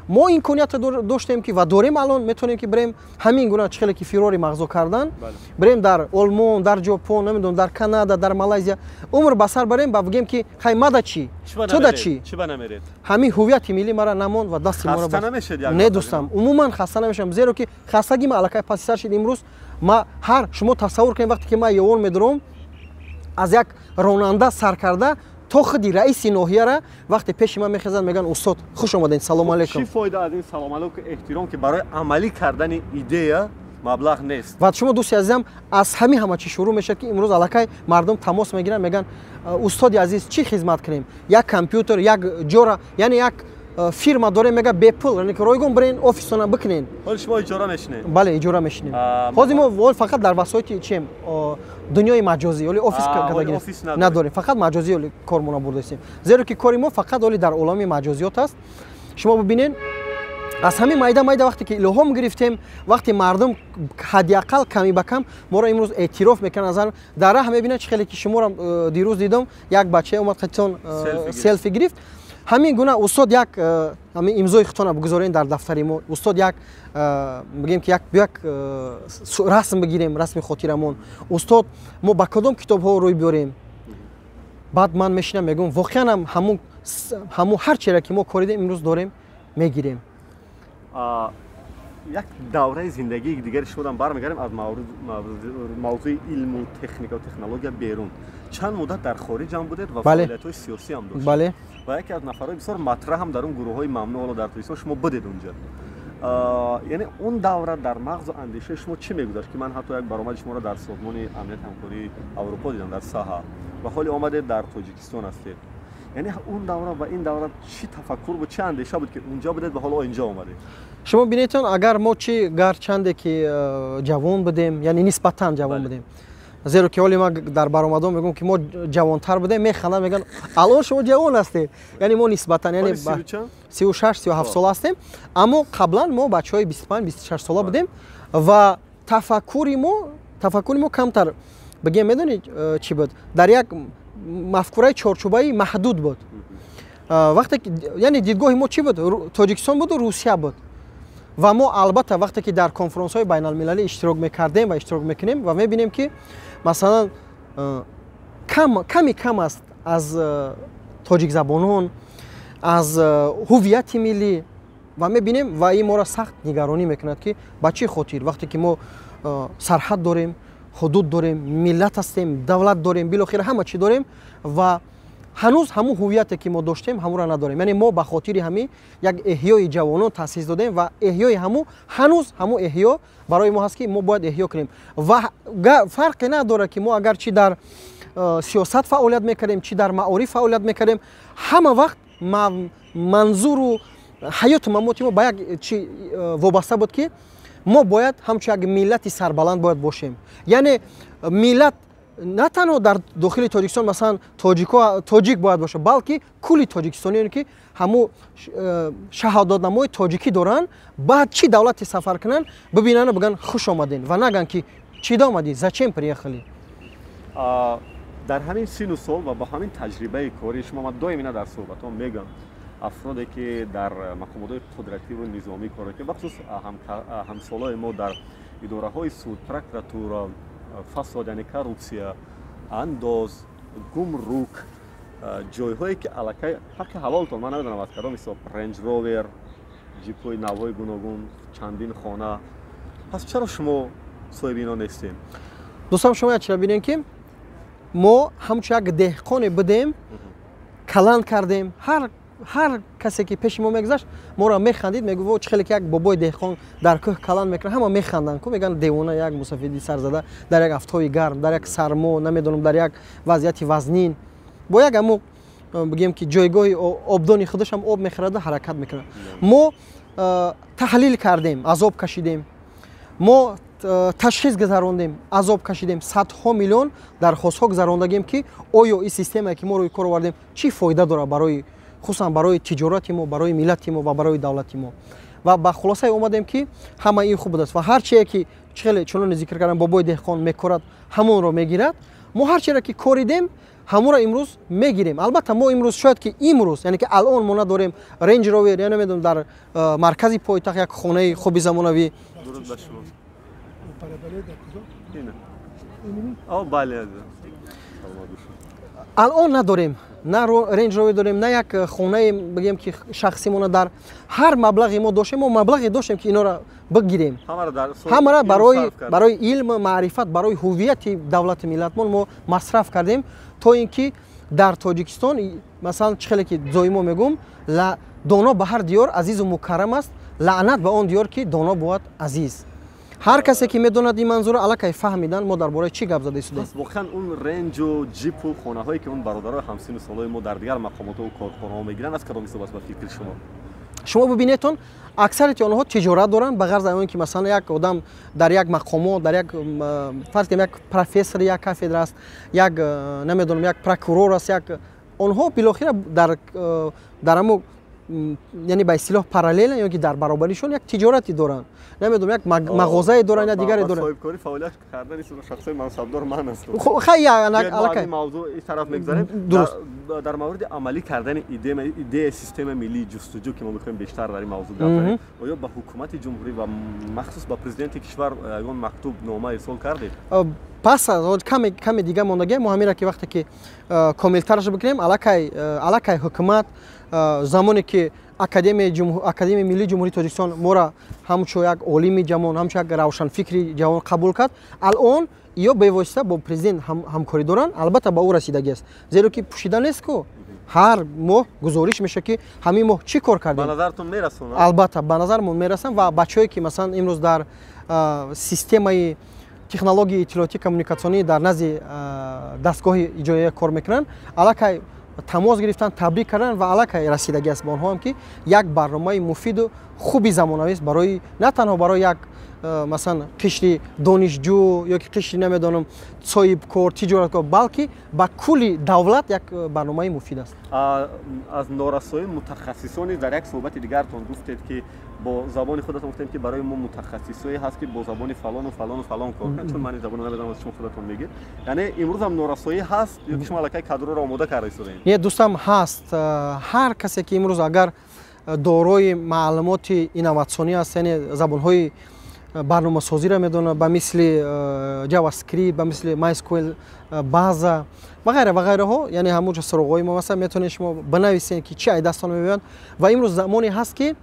Мо имкониятро доштем ки ва дорем, алон метавонем ки бирем ҳамин гуна чӣ хеле ки фирори мағзо кардан, бирем дар Олмон, дар Ҷопон, намедонам, дар Канада, дар Малайзия умр ба сар барем ва бигем, ки хай, мада чӣ, туда чӣ? Ҳамин ҳувияти миллӣ мара намонд ва дасти моро. Не, дӯстам, умуман хаста намешавам, зеро ки хастагӣ ма аллакай паси сар шид. Имрӯз ма ҳар шумо тасаввур кунед, вақте ки ман ёвон медорам, аз як ронанда сар карда то худи раиси ноҳияра, вақте пеши ман мехезанд, мегӯянд: «Устод, хуш омадед, салому алейкум». Чӣ фоида аз ин салому алейкум, эҳтиром, ки барои амалӣ кардани идея маблағ нест? Ва шумо, дӯсти азизам, аз ҳамин ҳама чӣ шурӯъ мешавад, ки имрӯз аллакай мардум тамос мегиранд, мегӯянд: «Устоди азиз, чӣ хизмат кунем? Як компютер, як ҷора, яъне як фирма дорем», мега, бепул, яъне ки ройгон бирен, офисона бикунен. Ҳоли шумо иҷора мешинед? Бале, иҷора мешинем. Ҳозир мо фақат дар васоити чем дунёи маҷозӣ, оли офис надорем, фақат маҷозӣ оли кормона бурдастем, зеро ки кори мо фақат оли дар олами маҷозиёт аст. Шумо бибинед, аз ҳамин майда майда вақте ки илҳом гирифтем, вақте мардум ҳадди ақал ками ба кам моро имрӯз эътироф мекунанд, аз дар раҳ мебинанд, чӣ хеле ки шуморо дирӯз дидам, як бачае омад, қатитон селфи гирифт. Ҳамин гуна: «Устод, як ҳамин имзои худтона бигузорен дар дафтари мо, устод, як бигем ки як расм бигирем, расми хотирамон, устод, мо ба кадом китобҳо рӯй биёрем?» Баъд ман мешинам, мегӯям: воқеан ҳам ҳамун ҳар чире ки мо коридем, имрӯз дорем, мегирем. Як давраи зиндагии дигари шумодам бармегардем, аз мавзӯи илму техникаву технология берун. Чанд муддат дар хориҷ ҳам будед ва фаъолиятҳои сиёсӣ ҳам доштед ва яке аз нафарҳои бисёр матраҳ ҳам дар он гурӯҳҳои мамнӯъ ҳоло дар Тоҷикистон шумо будед унҷа. Яъне он давра дар мағзу андешаи шумо чӣ мегузашт, ки ман ҳатто як баромади шуморо дар Созмони Амнияти Ҳамкории Аврупо дидам, дар саҳа, ва ҳоли омадед, дар Тоҷикистон ҳастед. Яъне он давра ва ин давра чӣ тафаккур буд, чӣ андеша буд, ки унҷа будед ва ҳоло инҷо омадед? Шумо бинедтон, агар мо чӣ гарчанде ки ҷавон будем, яъне нисбатан ҷавон будем, зеро ки ҳоли ман дар баромадон мегӯям, ки мо ҷавонтар будем, механданд, мегӯянд: «Алон шумо ҷавон ҳастед». Яъне мо нисбатан, яъне 36, 37 сола ҳастем, аммо қаблан мо бачаҳои 25, 26 сола будем ва тафаккури мо камтар, бигем, медонед чӣ буд? Дар як мафкураи чорчӯбаи маҳдуд буд. Вақте яъне дидгоҳи мо чӣ буд? Тоҷикистон буду Русия буд. Ва мо албатта, вақте ки дар конфронсҳои байналмилалӣ иштирок мекардем ва иштирок мекунем ва мебинем, ки масалан ками кам аст аз тоҷикзабонон, аз ҳуввияти миллӣ, ва мебинем, ва ин моро сахт нигаронӣ мекунад, ки ба чӣ хотир, вақте ки мо сарҳад дорем, ҳудуд дорем, миллат ҳастем, давлат дорем, билохира ҳама чӣ дорем ва ҳанӯз ҳамун ҳуввияте ки мо доштем, ҳамонро надорем. Яъне мо ба хотири ҳамин як эҳёи ҷавонон таъсис додем ва эҳёи ҳамун, ҳанӯз ҳамун эҳё барои мо ҳаст, ки мо бояд эҳё кунем. Ва фарқе надорад, ки мо агар чӣ дар сиёсат фаъолият мекардем, чӣ дар маориф фаъолият мекардем, ҳама вақт манзуру ҳаёту мамоти мо ба як чи вобаста буд, ки мо бояд ҳамчун як миллати сарбаланд бояд бошем. Яъне миллат на танҳо дар дохили Тоҷикистон, масалан тоҷико, тоҷик бояд бошад, балки кулли тоҷикистониёне, ки ҳамун шаҳодатномаи тоҷикӣ доранд, баъд чӣ давлате сафар кунанд, бибинанд, бигӯянд: «Хуш омадем», ва нагӯянд, ки чӣ да омадӣ, зачем приехали. Дар ҳамин сину сол ва бо ҳамин таҷрибаи кории шумо, ман доим ина дар суҳбатҳо мегӯям, афроде ки дар мақомотҳои қудративу низомӣ кор мекунанд, бахусус ҳамсолои мо дар идораҳои суд, прокуратура, фасод, яъне коррупсия, андоз, гумрук, ҷойҳое ки аллакай ҳаққи ҳалолтон, ман намедонам аз кадом ҳисоб, Рендж Ровер, ҷипҳои навҳои гуногун, чандин хона. Пас чаро шумо соҳиби ино нестем? Дӯстам, шумо як чиро бинем, ки мо ҳамчун як деҳқоне будем, каланд кардем. Ҳар касе ки пеши мо мегузашт, моро механдид, мегуфт: «Чӣ хеле ки як бобои деҳқон дар кӯҳ каланд мекунад, ҳама механданд ку, мегӯянд: девона, як мусафиди сарзада дар як афтоби гарм, дар як сармо, намедонам, дар як вазъияти вазнин, бо як ҳамо, бигем ки ҷойгоҳи обдони худашам об мехӯраду ҳаракат мекунад». Мо таҳлил кардем, азоб кашидем, мо ташхис гузарондем, азоб кашидем, садҳо миллион дархостҳо гузарондагем, ки оё ин системае, ки мо рӯи кор овардем, чӣ фоида дорад барои, хусусан барои тиҷорати мо, барои миллати мо ва барои давлати мо. Ва ба хулосае омадем, ки ҳама ин хуб будааст ва ҳар чие ки хеле чуноне зикр кардам, бобои деҳқон мекорад, ҳамонро мегирад. Мо ҳар чиро ки коридем, ҳамонро имрӯз мегирем. Албатта, мо имрӯз шояд ки имрӯз, яъне ки алон мо надорем Рейндж Ровер я намедонам, дар маркази пойтахт як хонаи хуби замонавӣ. Дуруд ба шумо. Бале. Алон надорем, на Рейндж Ровер дорем, на як хонаи, бигем ки, шахсимона. Дар ҳар маблағе мо доштем, мо маблағе доштем, ки инора бигирем, ҳамара барои илм, маърифат, барои ҳуввияти давлати миллатмон мо масраф кардем, то ин ки дар Тоҷикистон, масалан, чӣ хеле ки доимо мегӯм, доно ба ҳар диёр азизу мукаррам аст, лаънат ба он диёр, ки доно бувад азиз. Ҳар касе ки медонад ин манзура, аллакай фаҳмидан, мо дар бораи чӣ гап зада истодем. Пас воқеан он ренҷу ҷипу хонаҳое, ки он бародарои ҳамсину солои мо дар дигар мақомоту корхонаҳо мегиранд, аз кадом ҳисоб аст, ба фикри шумо? Шумо бибинедтон, аксарияти онҳо тиҷорат доранд. Ба ғарз аз он ки, масалан, як одам дар як мақомот, дар як, фарз кунем, як профессори як кафедра аст, як, намедонам, як прокурор аст, як онҳо билохира дар ҳамо, яъне ба истилоҳ, параллел ё ки дар баробаришон як тиҷорате доранд, намедонам, як мағозае доранд, я дигаре доранд. Соҳибкорӣ фаъолият кардани шахсои мансабдор ман аст. Хай. Аллакай мавзӯъ ин тараф мегзарем. Дуруст. Дар мавриди амалӣ кардани идея системаи миллии ҷустуҷӯ, ки мо мехоҳем бештар дар ин мавзӯъ гап занем, оё ба ҳукумати ҷумҳурӣ ва махсус ба президенти кишвар ягон мактуб, нома ирсол кардед? Пас аз каме дига мондагӣ, мо ҳамира ки вақте ки комилтараш бикунем, аллакай ҳукумат, замоне ки Академияи миллии Ҷумҳурии Тоҷикистон моро ҳамчун як олими ҷавон, ҳамчун як равшанфикри ҷавон қабул кард, алон ё бевосита бо президент ҳамкорӣ доранд. Албатта, ба ӯ расидагӣ аст, зеро ки пӯшида нест ку, ҳар моҳ гузориш мешавад, ки ҳамин моҳ чӣ кор кардем. Ба назартон мерасонад? Албатта, ба назармон мерасанд. Ва бачаҳое ки, масалан, имрӯз дар системаи технологияи иттилоотӣ коммуникатсионӣ дар назди дастгоҳи иҷроия кор мекунанд, аллакай тамос гирифтан, табрик кардан ва аллакай расидагӣ аст ба онҳоам, ки як барномаи муфиду хуби замонавист барои на танҳо барои як, масалан, қишри донишҷӯ ё ки қишри, намедонам, соҳибкор, тиҷораткор, балки ба кулли давлат як барномаи муфид аст. Аз норасоии мутахассисони дар як суҳбати дигартон гуфтед, ки бо забони худатон гуфтем, ки барои мо мутахассисое ҳаст, ки бо забони фалону фалону фалон кор кунанд. Чун ман ин забонро намедонам, аз шумо худатон мегӯед. Яъне имрӯз ҳам норасоӣ ҳаст ё ки шумо аллакай кадрҳоро омода карда истодаед? Не, дӯстам, ҳаст. Ҳар касе ки имрӯз агар дорои маълумоти инноватсионӣ аст, яъне забонҳои барномасозиро медонад, ба мисли JavaScript, ба мисли MySQL база ва ғайра ва ғайраҳо, яъне ҳамонҷо суроғҳои мо ҳастанд, метавонед шумо бинависед, ки чӣ ай дастон мебиёяд. Ва имрӯз замоне ҳаст, ки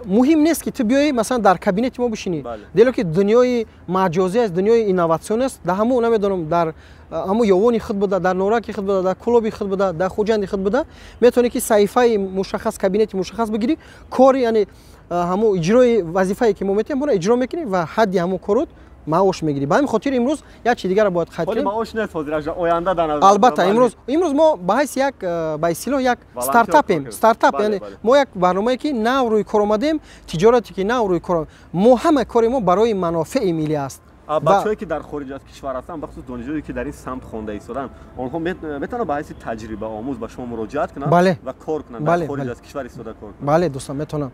муҳим нест, ки ту биёӣ, масалан, дар кабинети мо бишинӣ, дело ки дунёи маҷозӣ аст, дунёи инноватсион аст. Дар ҳамун, намедонам, дар ҳамун ёвони худ буда, дар Нораки худ буда, дар Кӯлоби худ буда, дар Хуҷанди худ буда, метавонӣ ки саҳифаи мушаххас, кабинети мушаххас бигирӣ, кори, яъне ҳамун иҷрои вазифае ки мо метиҳем, ҳамонро иҷро мекунӣ ва ҳадди ҳамун корот маош мегирӣ. Ба ҳамин хотир имрӯз як чи дигарро бояд қайд кунем. Маош нест ҳозир, оянда дар назар. Албатта, имрӯз мо ба ҳайси як, ба истилоҳ, як стартапем, стартап, яъне мо як барномае ки нав рӯи кор омадем, тиҷорате ки нав рӯи кор. Мо ҳама кори мо барои манофеи миллӣ аст. Бачаҳое, ки дар хориҷ аз кишвар ҳастанд, бахусус донишҷӯе, ки дар ин самт хонда истоданд, онҳо метавонанд ба ҳайси таҷрибаомӯз ба шумо муроҷиат кунанд ва кор кунанд, дар хориҷ аз кишвар истода кор кунанд? Бале, дӯстон, метавонанд.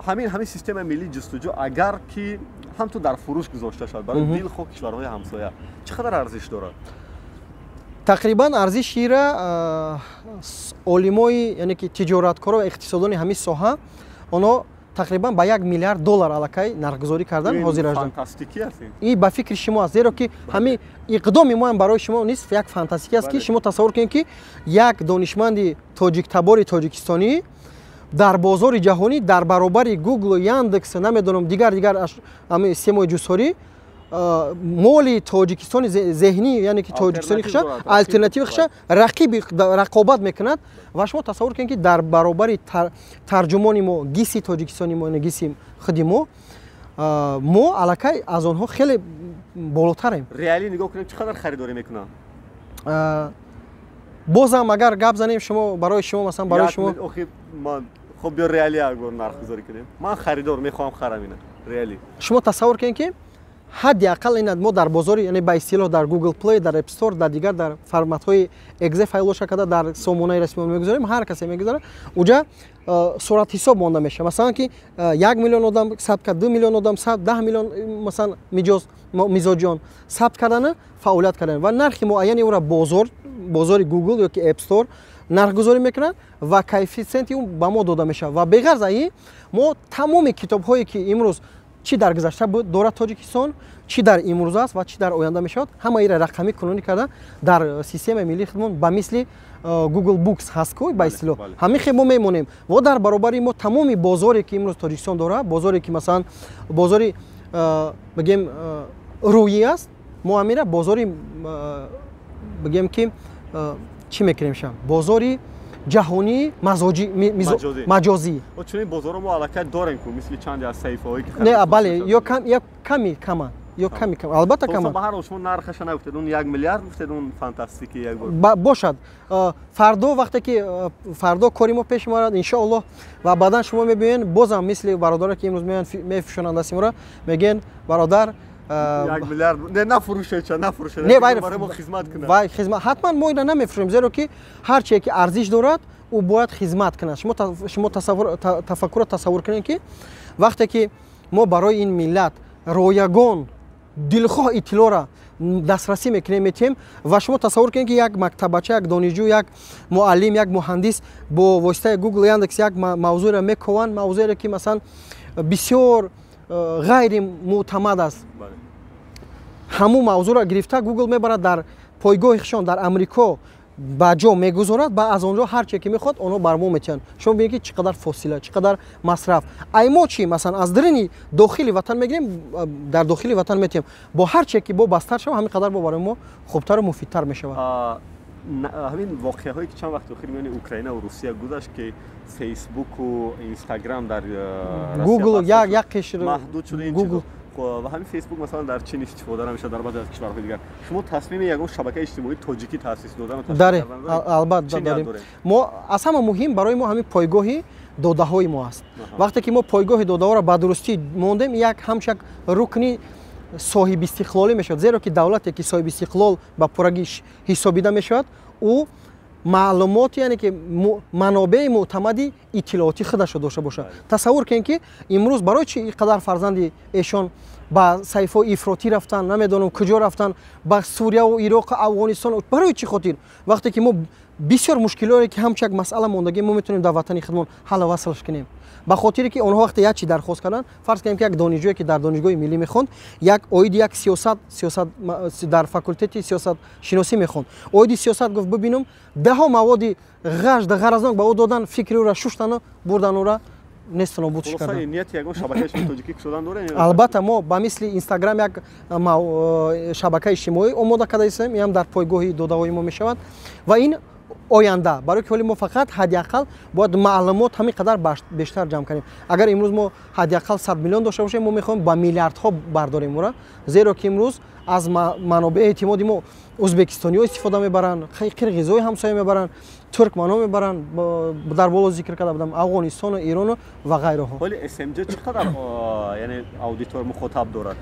Ҳамин системаи миллии ҷустуҷӯ, агар ки ҳамту дар фурӯш гузошта шавад барои дилхоҳ кишварҳои ҳамсоя, чӣ қадар арзиш дорад? Тақрибан арзишира олимои, яъне ки тиҷораткоро ва иқтисодони ҳамин соҳа, онҳо тақрибан ба 1 миллиард доллар аллакай нархгузорӣ кардан ҳозир. И ба фикри шумо аст, зеро ки ҳамин иқдоми моам барои шумо низ як фантастикӣ аст, ки шумо тасаввур кунед, ки як донишманди тоҷиктабори тоҷикистонӣ дар бозори ҷаҳонӣ дар баробари Гуглу, Яндекс, намедонам, дигар ҳамин системаи ҷустуҷӯӣ моли тоҷикистони зеҳнӣ, яъне ки тоҷикистони хиша, алтернативи хиша, рақиби рақобат мекунад. Ва шумо тасаввур кунед, ки дар баробари тарҷумони мо, ГИСи тоҷикистони мо, ГИСи худи мо, мо аллакай аз онҳо хеле болотарем. Реалӣ нигоҳ кунем, чӣ қадар харидорӣ мекунанд? Бозам агар гап занем, шумо, барои шумо, масалан, барои шумо. Хоб, биё, реалӣ агар нархгузорӣ кунем, ман харидор мехоҳам харам ина, реалӣ. Шумо тасаввур кунед, ки ҳадди ақал ин мо дар бозори, яъне ба истилоҳ, дар Google Play, дар App Store, дар дигар, дар форматҳои exe файлоша карда дар сомонаи расмӣ мегузорем, ҳар касе мегузорад уҷа. суратҳисоб монда мешавад. Масалан, ки 1 миллион одам сабт кард, 2 миллион одам сабт, 10 миллион, масалан, мизоҷон сабт кардана, фаъолият кардан ва нархи муайяни ӯра бозори Google ё ки App Store нархгузорӣ мекунад ва коэффисиенти ӯ ба мо дода мешавад. Ва беғарз аз ин, мо тамоми китобҳое, ки имрӯз чӣ дар гузашта буд дорад Тоҷикистон, чӣ дар имрӯз аст ва чӣ дар оянда мешавад, ҳама ира рақамӣ кунонӣ карда дар системаи миллии худмон, ба мисли Google Books ҳаст ку, ба истилоҳ ҳамин хел мо мемонем. Ва дар баробари мо тамоми бозоре, ки имрӯз Тоҷикистон дорад, бозоре, ки масалан бозори, бигем, рӯӣ аст, мо ҳамира бозори, бигем, ки чӣ мекунем ша, бозори ҷаҳонии маҷозӣ. Чунин бозорро мо аллакай дорем ку, мисли чанде аз саҳифаҳое ки Не, бале, ё ками кама, ё ками кам, албатта, кама. Ба ҳар ҳол, шумо нархаша нагуфтед, он 1 миллиард гуфтед, он фантастики як бор. Бошад, фардо, вақте ки фардо кори мо пеш меравад, иншоаллоҳ, ва баъдан шумо мебинед, бозам мисли бародаре, ки имрӯз меоянд, мефишонанд дасти моро, мегӯянд: «Бародар, 1 миллиард не, нафурӯшед, ча нафурӯшед, не, барои мо хизмат кунад». Вай хизмат ҳатман мо ина намефурӯшем, зеро ки ҳар чие ки арзиш дорад, ӯ бояд хизмат кунад. Шумо тафаккурро тасаввур кунед, ки вақте ки мо барои ин миллат ройгон дилхоҳ иттилоъро дастрасӣ мекунем, метиҳем, ва шумо тасаввур кунед, ки як мактаббача, як донишҷӯ, як муаллим, як муҳандис бо воситаи Google, Яндекс як мавзӯеро мекованд, мавзӯеро, ки масалан бисёр ғайри мӯътамад аст, ҳамун мавзӯъро гирифта, Google мебарад, дар пойгоҳи худшон дар Амрико ба ҷо мегузорад ва аз он ҷо ҳар чие ки мехоҳад, онҳо бар мо метиҳанд. Шумо бинед, ки чӣ қадар фосила, чӣ қадар масраф. Ай мо чӣ, масалан, аз дарини дохили ватан мегирем, дар дохили ватан метиҳем. Бо ҳар чие ки бо бастар шава, ҳамин қадар бо барои мо хубтару муфидтар мешавад. Ҳамин воқеаҳое, ки чанд вақти охир миёни Украина ва Русия гузашт, ки Фейсбуку Инстаграм дар Google як қишр маҳдуд шуда, ин ва ҳамин Фейсбук, масалан, дар Чин истифода намешавад, дар баъзе аз кишварҳои дигар, шумо тасмими ягон шабакаи иҷтимоии тоҷикӣ таъсис додан? Даре, албатта, дорем. Мо аз ҳама муҳим барои мо ҳамин пойгоҳи додаҳои мо аст. Вақте ки мо пойгоҳи додаҳоро ба дурустӣ мондем, як ҳамчун як рукни соҳибистиқлолӣ мешавад, зеро ки давлате, ки соҳибистиқлол ба пуррагӣ ҳисобида мешавад, ӯ маълумот, яъне ки манобеи мӯътамади иттилоотӣ худашро дошта бошад. Тасаввур кунед, ки имрӯз барои чи ин қадар фарзанди эшон ба саҳифаҳои ифротӣ рафтан, намедонам куҷо рафтан, ба Сурияву Ироқу Афғонистон, барои чӣ хотир? Вақте ки мо бисёр мушкилоре, ки ҳамчун як масъала мондагӣ, мо метавонем дар ватани худмон ҳаллу васлш кунем. Ба хотире ки онҳо вақте як чи дархост карданд, фарз кунем, ки як донишҷӯе, ки дар донишгоҳи миллӣ мехонд, як оиди як сиёсат дар факултети сиёсатшиносӣ мехонд, оиди сиёсат гуфт бибинам, даҳо маводи ғажд ғаразнок ба ӯ додан, фикри ӯра шуштану бурдан, ӯра несту нобудш кардан. Албатта, мо ба мисли Инстаграм як шабакаи иҷтимоӣ омода карда истем, ин ҳам дар пойгоҳи додаҳои мо мешавад ва ин оянда, барои ки ҳоли мо фақат ҳадди ақал бояд маълумот ҳамин қадар бештар ҷамъ кунем. Агар имрӯз мо ҳадди ақал 100 миллион дошта бошем, мо мехоҳем ба миллиардҳо бардорем ӯра, зеро ки имрӯз аз манобеи эътимоди мо ӯзбекистониҳо истифода мебаранд, қирғизҳои ҳамсоя мебаранд, туркманҳо мебаранд, дар боло зикр карда будам, Афғонистону Ирону ва ғайраҳо. Ҳоли СМҷ чӣ қадар, яъне аудитор, мухотаб дорад?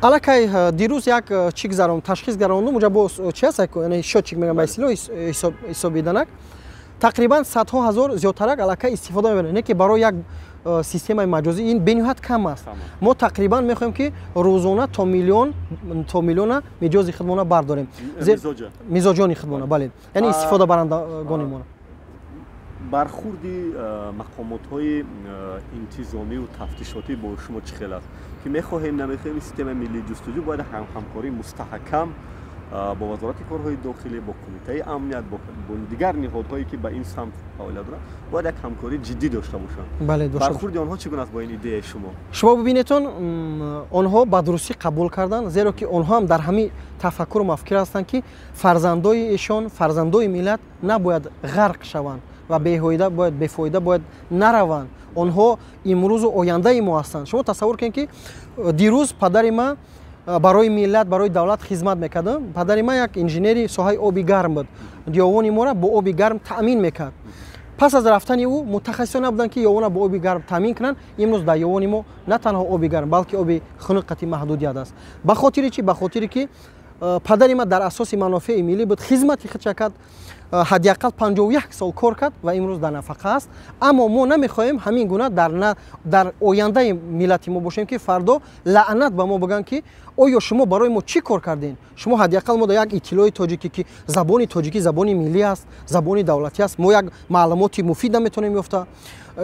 Аллакай дирӯз як чӣ гузарондум, ташхис гузарондум, уҷа бо чи аст, яъне счётчик мегӯям, ба истилоҳ ҳисобиданак, тақрибан садҳо ҳазор зиёдтарак аллакай истифода мебаранд, не ки барои як системаи маҷозӣ ин бениҳоят кам аст. Мо тақрибан мехоҳем, ки рӯзона то миллион, то миллиона миҷози худмона бардорем, мизоҷони худмона, бале, яъне истифодабарандагони мо. Бархурди мақомотҳои интизомию тафтишотӣ бо шумо чӣ хел аст, ки мехоҳем, намехоҳем, системаи миллии ҷустуҷӯ бояд ҳамкории мустаҳкам бо Вазорати корҳои дохилӣ, бо Кумитаи амният, бо дигар ниҳодҳое, ки ба ин самт фаъолият доранд, бояд як ҳамкории ҷиддӣ дошта бошанд. Бархурди онҳо чӣ гуна аст бо ин идеяи шумо? Шумо бибинедон, онҳо ба дурустӣ қабул карданд, зеро ки онҳо ҳам дар ҳамин тафаккуру мафкир ҳастанд, ки фарзандои эшон, фарзандои миллат набояд ғарқ шаванд ва беҳоида бояд, бефоида бояд нараванд. Онҳо имрӯзу ояндаи мо ҳастанд. Шумо тасаввур кунед, ки дирӯз падари ман барои миллат, барои давлат хизмат мекард. Падари ман як инженери соҳаи оби гарм буд, ёвони моро бо оби гарм таъмин мекард. Пас аз рафтани ӯ мутахассисон набуданд, ки ёвона бо оби гарм таъмин кунанд. Имрӯз дар ёвони мо на танҳо оби гарм, балки оби хунук қатъи маҳдудият аст. Ба хотири чӣ? Ба хотире ки Падари ма дар асоси манофеи миллӣ буд, хизмати худша кард, ҳадди ақал 51 сол кор кард ва имрӯз дар нафақа аст. Аммо мо намехоҳем ҳамин гуна дар ояндаи миллати мо бошем, ки фардо лаънат ба мо бигӯянд, ки оё шумо барои мо чӣ кор кардем? Шумо ҳадди ақал мо як иттилои тоҷикӣ, ки забони тоҷикӣ забони миллӣ аст, забони давлатӣ аст, мо як маълумоти муфид наметавонем ёфта.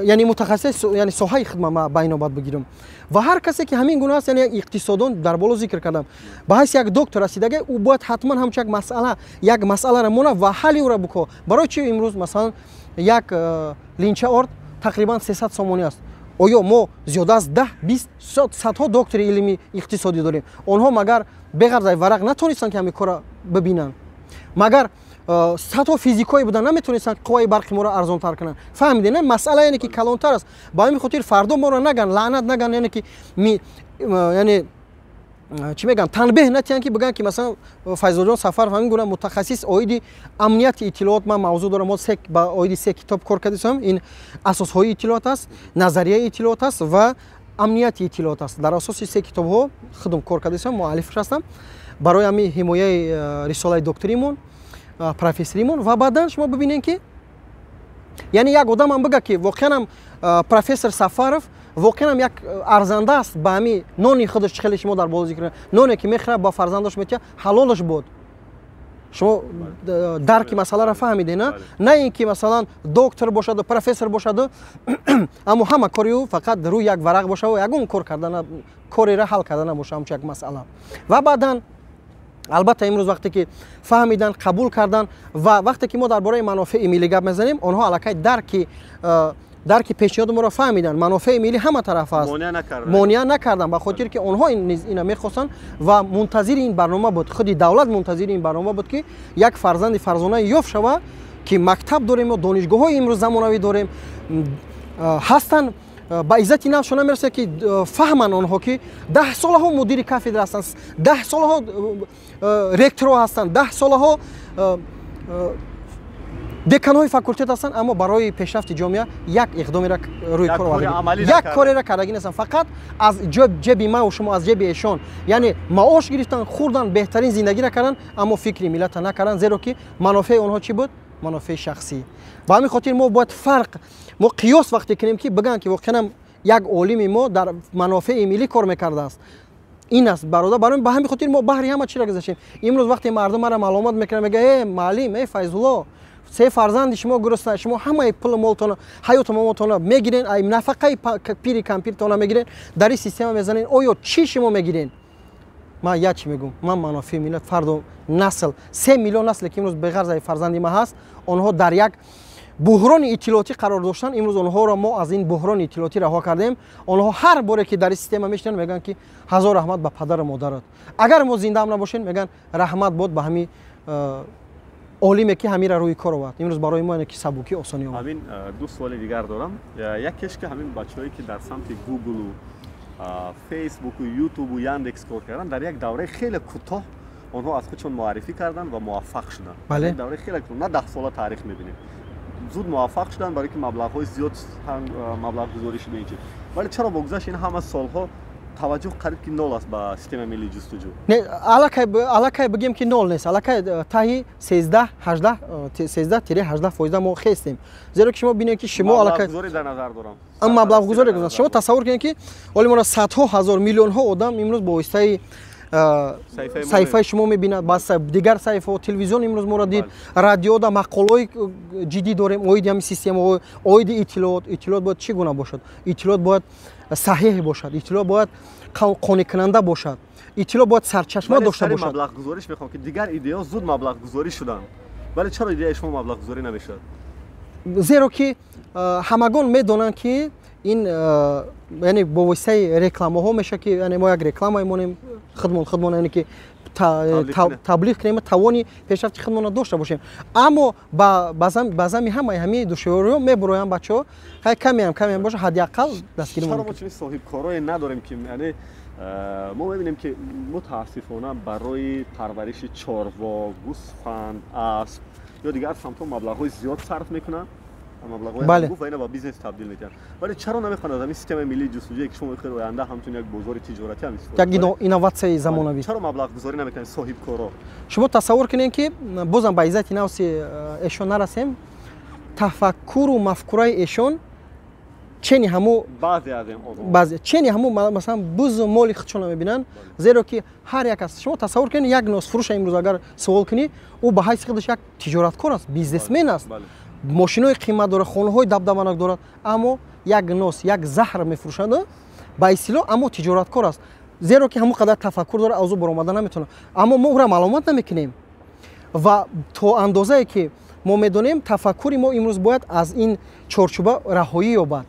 Яъне мутахассис, яъне соҳаи хидма ма ба инобат бигирам. Ва ҳар касе ки ҳамин гуна аст, яъне иқтисодон дар боло зикр кардам, ба ҳайси як доктор расидага, ӯ бояд ҳатман ҳамчун як масъала, як масъаларо мона ва ҳалли ӯро бикор. Барои чи имрӯз масалан як линча орд тақрибан 300 сомонӣ аст? Оё мо зиёда аз 10, 20, садҳо доктори илми иқтисодӣ дорем? Онҳо магар беғарз аз варақ натонистанд, ки ҳамин корро бибинанд? Магар садҳо физикое будан, наметонистанд қувваи барқи моро арзонтар кунанд? Фаҳмидед, не? Масъала яъне ки калонтар аст. Ба ҳамин хотир фардо моро наган, лаънат наган, яъне ки яъне чӣ мегӯянд, танбеҳ натиҳанд, ки бигӯянд, ки масалан Файзуллоҷон Сафаров ҳамин гуна мутахассис оиди амнияти иттилоот. Ман мавзӯъ дорам, мо ба оиди се китоб кор кардисам. Ин асосҳои иттилоот аст, назарияи иттилоот аст ва амнияти иттилоот аст. Дар асоси се китобҳо худам кор кардисам, муаллифш ҳастам барои ҳамин ҳимояи рисолаи докторимон, профессоримон. Ва баъдан шумо бибинед, ки яъне як одамам бигӯяд, ки воқеанам профессор Сафаров воқеанам як арзанда аст ба ҳами нони худаш. Чӣ хеле шумо дар боло зикр, ноне ки мехӯрад, ба фарзандаш метиҳад, ҳалолаш буд. Шумо дарки масъаларо фаҳмиде, на? На ин ки масалан доктор бошаду профессор бошаду, аммо ҳама кори ӯ фақат рӯи як варақ бошад ва ягон кор карда, кореро ҳал карда набошад, ҳамчун як масъала. Ва баъдан албатта имрӯз вақте ки фаҳмидан, қабул кардан ва вақте ки мо дар бораи манофеи миллӣ гап мезанем, онҳо аллакай дарки пешниҳоди моро фаҳмиданд. Манофеи миллӣ ҳама тараф аст, монеа накардан, ба хотире ки онҳо низ ина мехостанд ва мунтазири ин барнома буд. Худи давлат мунтазири ин барнома буд, ки як фарзанди фарзонаи ёфт шава, ки мактаб дорем мо, донишгоҳҳои имрӯз замонавӣ дорем, ҳастанд, ба иззати нафсшон намерасад, ки фаҳманд онҳо, ки 10 солаҳо мудири кафедра ҳастанд, 10 солаҳо ректоро ҳастанд, 10 солаҳо деканҳои факултет ҳастанд, аммо барои пешрафти ҷомеа як иқдомеро рӯи кор оварда, як кореро кардагӣ нестанд. Фақат аз ҷеби маву шумо, аз ҷеби эшон, яъне маош гирифтан, хӯрдан, беҳтарин зиндагиро карданд, аммо фикри миллата накарданд, зеро ки манофеи онҳо чӣ буд? Манофеи шахсӣ. Ба ҳамин хотир мо бояд фарқ, мо қиёс вақте кунем, ки бигӯянд, ки воқеанам як олими мо дар манофеи миллӣ кор мекардааст, ин аст, бародар. Барои ба ҳамин хотир мо баҳри ҳама чиро гузаштем. Имрӯз вақте мардум мара маълумот мекунанд, мега: «Э муаллим, э Файзулло, се фарзанди шумо гурусна, шумо ҳамаи пулу молтона, ҳаёту мамотона мегирен, ай нафақаи пири кампиртона мегирен, дар ин система мезанен, оё чӣ шумо мегирен?» Ман як чӣ мегӯм: ман манофеи миллат, фардо насл, 3 миллион насле ки имрӯз беғарз фарзанди ма ҳаст, онҳо дар як буҳрони иттилоотӣ қарор доштанд. Имрӯз онҳоро мо аз ин буҳрони иттилоотӣ раҳо кардем. Онҳо ҳар боре ки дар ин система мешинанд, мегӯянд, ки ҳазор раҳмат ба падару модарат. Агар мо зиндаам набошем, мегӯянд: «Раҳмат бод ба ҳами олиме, ки ҳамира рӯи кор овард». Имрӯз барои мо ки сабукӣ, осонӣ омад. Ҳамин ду суоли дигар дорам. Якеш ки ҳамин бачаҳое, ки дар самти Гуглу, Фейсбуку, Ютубу, Яндекс кор карданд, дар як давраи хеле кӯтоҳ онҳо аз худшон муаррифӣ карданд ва муваффақ шуданд. Давраи хеле, на 10 сола таърих мебинем, зуд муваффақ шуданд, барои ки маблағҳои зиёд маблағгузорӣ шуда ин чиз. Вале чаро бо гузашти ин ҳама солҳо таваҷҷӯҳ қариб ки нол аст ба системаи миллии ҷустуҷӯ? Не, аллакай бигем, ки нол нест. Аллакай таҳи 13, 18, 13-18 фоиза мо хестем, зеро ки шумо бинед, ки шумо аллакай дар назар дорам. Маблағгузорӣ. Шумо тасаввур кунед, ки оли мора садҳо ҳазор, миллионҳо одам имрӯз бо воситаи саҳифаи шумо мебинад, ба дигар саҳифаҳо, телевизион имрӯз моро дид, радиода мақолаҳои ҷиддӣ дорем оиди ҳамин системаҳо, оиди иттилоот. Иттилоот бояд чӣ гуна бошад? Иттилоот бояд саҳеҳ бошад, иттилоот бояд қонеъкунанда бошад, иттилоот бояд сарчашма дошта бошад. Маблағгузориш мехоҳам, ки дигар идеяҳо зуд маблағгузорӣ шуданд, вале чаро идеяи шумо маблағгузорӣ намешавад? Зеро ки ҳамагон медонанд, ки ин яъне бо воситаи рекламаҳо мешавад, ки яъне мо як реклама монем, худмон яъне ки таблиғ кунем, тавони пешрафти худмонро дошта бошем. Аммо ба зами ҳамаи ҳамин душвориҳо мебуроянд бачаҳо. Хай, камеам боша, ҳадди ақал дастгирӣ. Чаро мо чунин соҳибкорое надорем, ки яъне мо мебинем, ки мутаассифона барои парвариши чорво, гӯсфанд, асп ё дигар самтҳо маблағҳои зиёд сарф мекунанд? маблағҳои ҳангуфт ва ина ба бизнес табдил медиҳанд. Вале чаро намехоҳанд аз ҳамин системаи миллии ҷустуҷӯе, ки шумо мехоҳед оянда ҳамчун як бозори тиҷоратӣ ҳам истифода як инноватсияи замонавӣ? Чаро маблағгузорӣ намекунанд соҳибкоро? Шумо тасаввур кунед, ки бозам ба иззати нафси эшон нарасем, тафаккуру мафкураи эшон чени ҳамо баъзе чени ҳамо, масалан, бузу моли худшонро мебинанд, зеро ки ҳар як аз шумо тасаввур кунед, як носфурӯша имрӯз агар суол кунӣ, ӯ ба ҳайси худаш як тиҷораткор аст, бизнесмен аст, мошинои қимат дорад, хонаҳои дабдабанак дорад, аммо як нос, як заҳр мефурӯшад ба истилоҳ, аммо тиҷораткор аст, зеро ки ҳамон қадар тафаккур дорад, аз ӯ баромада наметавонад. Аммо мо ӯра маълумот намекунем ва то андозае ки мо медонем, тафаккури мо имрӯз бояд аз ин чорчӯба раҳоӣ ёбад.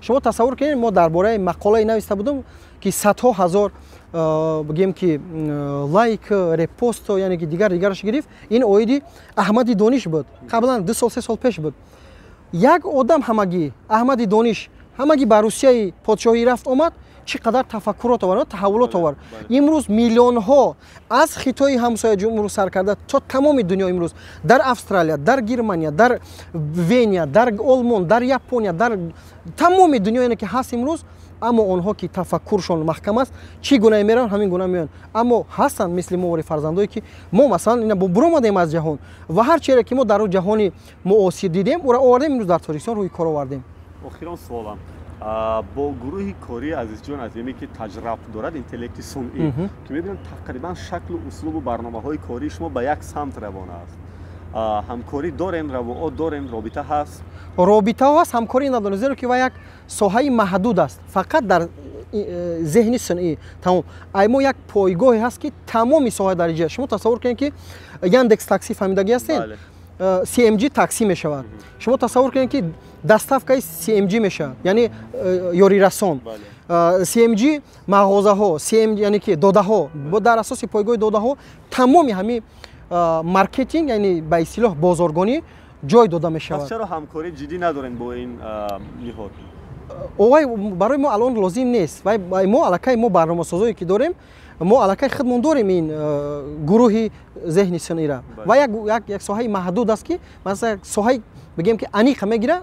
Шумо тасаввур кунед, мо дар бораи мақолае нависта будем, ки садҳо ҳазор, бигем ки, лайк, репост, яъне ки дигар дигараш гирифт. Ин оиди Аҳмади Дониш буд, қаблан 2 сол, 3 сол пеш буд. Як одам ҳамагӣ, Аҳмади Дониш, ҳамагӣ ба Русияи подшоҳӣ рафт омад, чӣ қадар тафаккурот овард, таҳаввулот овард. Имрӯз миллионҳо аз Хитои ҳамсоя ҷумҳур сар карда то тамоми дунё, имрӯз дар Австралия, дар Германия, дар Вения, дар Олмон, дар Япония, дар тамоми дунё, яъне ки ҳаст имрӯз. Аммо онҳо ки тафаккуршон маҳкам аст, чӣ гуна мераванд, ҳамин гуна меоянд. Аммо ҳастанд мисли мо вори фарзандое, ки мо, масалан, ина буромадем аз ҷаҳон ва ҳар чизе ки мо дар ҷаҳони муосир дидем, ӯра овардем, имрӯз дар Тоҷикистон рӯи кор овардем. Охирон суолам: бо гурӯҳи кории Азизҷон Азимӣ, ки таҷриб дорад интеллекти сунъӣ, ки мебинам тақрибан шаклу услубу барномаҳои кории шумо ба як самт равона аст, ҳамкорӣ дорем, равоот дорем, робита ҳаст? Робитаҳо ҳаст, ҳамкорӣ надорем, зеро ки ва як соҳаи маҳдуд аст, фақат дар зеҳни сунъӣ тамом. Ай мо як пойгоҳе ҳаст, ки тамоми соҳаи дариҷа. Шумо тасаввур кунед, ки Яндекс Такси фаҳмидагӣ ҳастед, CMG такси мешавад. Шумо тасаввур кунед, ки доставкаи CMG мешавад, яъне ёрирасон, CMG мағозаҳо, CMG, яъне ки додаҳо, дар асоси пойгоҳи додаҳо тамоми ҳамин маркетинг, яъне ба истилоҳ бозоргонӣ ҷой дода мешавад. Чаро ҳамкории ҷиддӣ надорем бо ин ниҳод? Овай барои мо алон лозим нест. Вай мо аллакай, мо барномасозое ки дорем, мо аллакай худмон дорем ин гурӯҳи зеҳни сунъира ва як соҳаи маҳдуд аст, ки масалан соҳаи, бигем ки, аниқа мегира,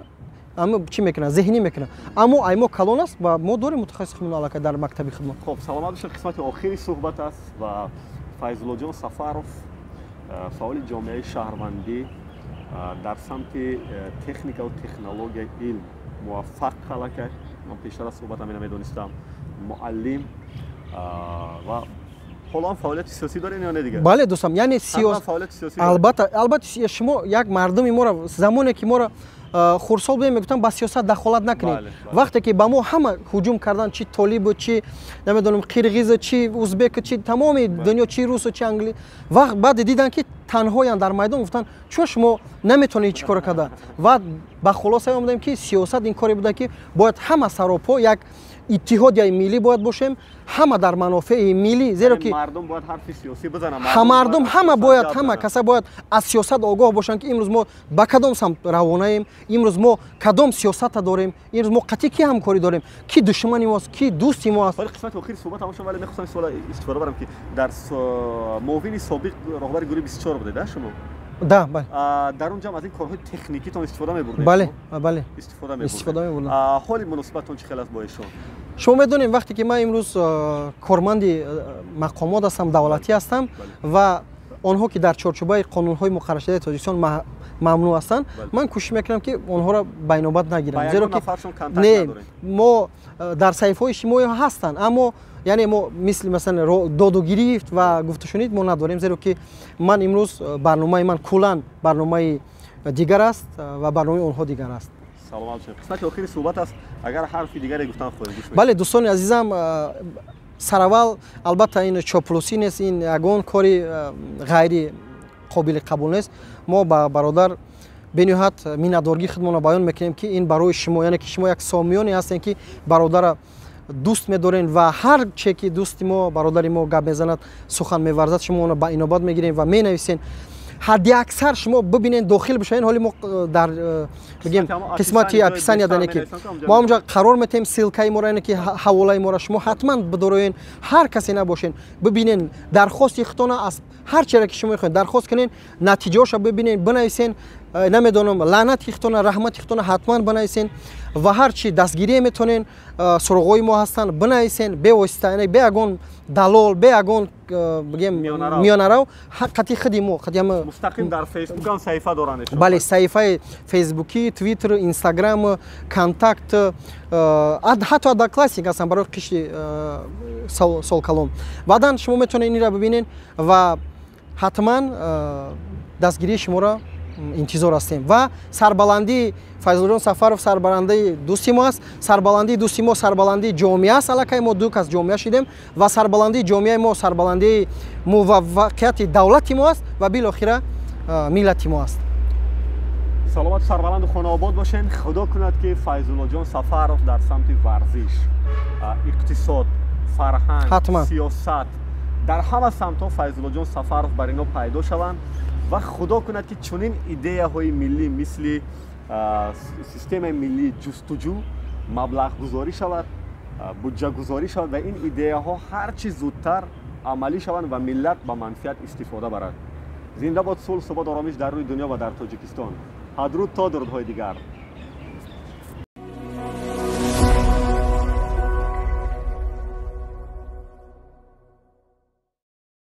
чӣ мекунад, зеҳнӣ мекунад, аммо ай мо калон аст ва мо дорем мутахассиси худмон аллакай дар мактаби худмон. Хоб, саломат бошед. Қисмати охири суҳбат аст ва Файзуллоҷон Сафаров, фаъоли ҷомеаи шаҳрвандӣ дар самти техникаву технологияи илм муваффақ, аллакай ман пештар аз суҳбатам ина медонистам, муаллим ва ҳоло ҳам фаъолияти сиёсӣ дорем ё не дигар? Бале, дӯстам, яъне албатта, албатта, шумо як мардуми моро, замоне ки моро хурдсол будем, мегуфтанд, ба сиёсат дахолат накунед. Вақте ки ба мо ҳама ҳуҷум карданд, чи толибу, чи намедонам қирғизу, чи узбеку, чи тамоми дунё, чи русу, чи англи, вақт баъде диданд, ки танҳоянд дар майдон, гуфтанд, чун шумо наметавонед ҳеҷ коро карда. Ва ба хулоса омадем, ки сиёсат ин коре буда, ки бояд ҳама саропо як иттиҳодияи миллӣ бояд бошем, ҳама дар манофеи миллӣ, зеро ки мардум бояд ҳарфи сиёсӣ бизананд. Мардум ҳама бояд, ҳама каса бояд аз сиёсат огоҳ бошанд, ки имрӯз мо ба кадом самт равонаем, имрӯз мо кадом сиёсата дорем, имрӯз мо қатъи ки ҳамкорӣ дорем, ки душмани мост, ки дӯсти мо аст. Вале қисмати охири суҳбат ҳамошон, вале мехостам суола истифода барам, ки дар муовини собиқ роҳбари гурӯҳи 24 будед, а шумо? Да, бале. Дар он ҷамъ аз ин корҳои техникитон истифода мебурдед? Бале, бале. Истифода мебурдед. Истифода мебурдам. Ҳоли муносибатон чӣ хел аст бо эшон? Шумо медонем, вақте ки ман имрӯз корманди мақомот ҳастам, давлатӣ ҳастам ва онҳо ки дар чорчӯбаи қонунҳои муқарраршудаи Тоҷикистон мамнӯъ ҳастанд, ман кӯшиш мекунам, ки онҳоро байнобат нагирам, зеро ки не, мо дар саҳифаҳои иҷтимоӣ ҳастанд, аммо яъне мо мисли масалан доду гирифт ва гуфтушунид мо надорем, зеро ки ман имрӯз барномаи ман куллан барномаи дигар аст ва барномаи онҳо дигар аст. Саломат бошед. Қисмати охири суҳбат аст, агар ҳарфи дигаре гуфтан хоҳед, гӯш. Бале, дӯстони азизам, сараввал, албатта, ин чоплусӣ нест, ин ягон кори ғайри қобили қабул нест. Мо ба бародар бениҳоят миннатдоргии худмонро баён мекунем, ки ин барои шумо, яъне ки шумо як сомиёне ҳастем, ки бародара дӯст медорем ва ҳар че ки дӯсти мо, бародари мо гап мезанад, сухан меварзад, шумо онро ба инобат мегирем ва менависен. Ҳадди аксар шумо бибинед, дохил бишавед. Ҳоли мо дар, бигем, қисмати описания, яъне ки мо онҷа қарор метаҳем ссылкаи моро, яъне ки ҳаволаи моро. Шумо ҳатман бидороен, ҳар касе набошен, бибинен, дархости худтона аз ҳар чизе ки шумо мехоҳед дархост кунед, натиҷаҳоша бибинен, бинависен. Намедонам, лаънати хитона, раҳмати хитона ҳатман бинависен ва ҳар чи дастгирие метонен, суроғҳои мо ҳастанд, бинависен бевосита, яъне бе ягон далол, бе ягон, бигем, миёнарав, қати худи мо, қати ҳама. Мустақим дар Фейсбук ҳам саҳифа доранд? Бале, саҳифаи фейсбукӣ, Твиттер, Инстаграм, Контакт, ҳатто Одноклассник ҳастанд барои қишри солкалон. Баъдан шумо метавонед инро бибинед ва ҳатман дастгирии шуморо интизор ҳастем. Ва сарбаландии Файзуллоҷон Сафаров сарбаландии дӯсти мо аст, сарбаландии дӯсти мо сарбаландии ҷомеа аст. Аллакай мо ду кас ҷомеа шидем ва сарбаландии ҷомеаи мо сарбаландии муваффақияти давлати мо аст ва билохира миллати мо аст. Саломату сарбаланду хонаобод бошен. Худо кунад, ки Файзуллоҷон Сафаров дар самти варзиш, иқтисод, фарҳанг, сиёсат, дар ҳама самтҳо Файзуллоҷон Сафаров бар ино пайдо шаванд ва худо кунад, ки чунин идеяҳои миллӣ, мисли системаи миллии ҷустуҷӯ, маблағгузорӣ шавад, буҷагузорӣ шавад ва ин идеяҳо ҳар чӣ зудтар амалӣ шаванд ва миллат ба манфиат истифода барад. Зинда бод сулҳ, субот, оромиш дар рӯи дунё ва дар Тоҷикистон. Ҳадруд то дурудҳои дигар.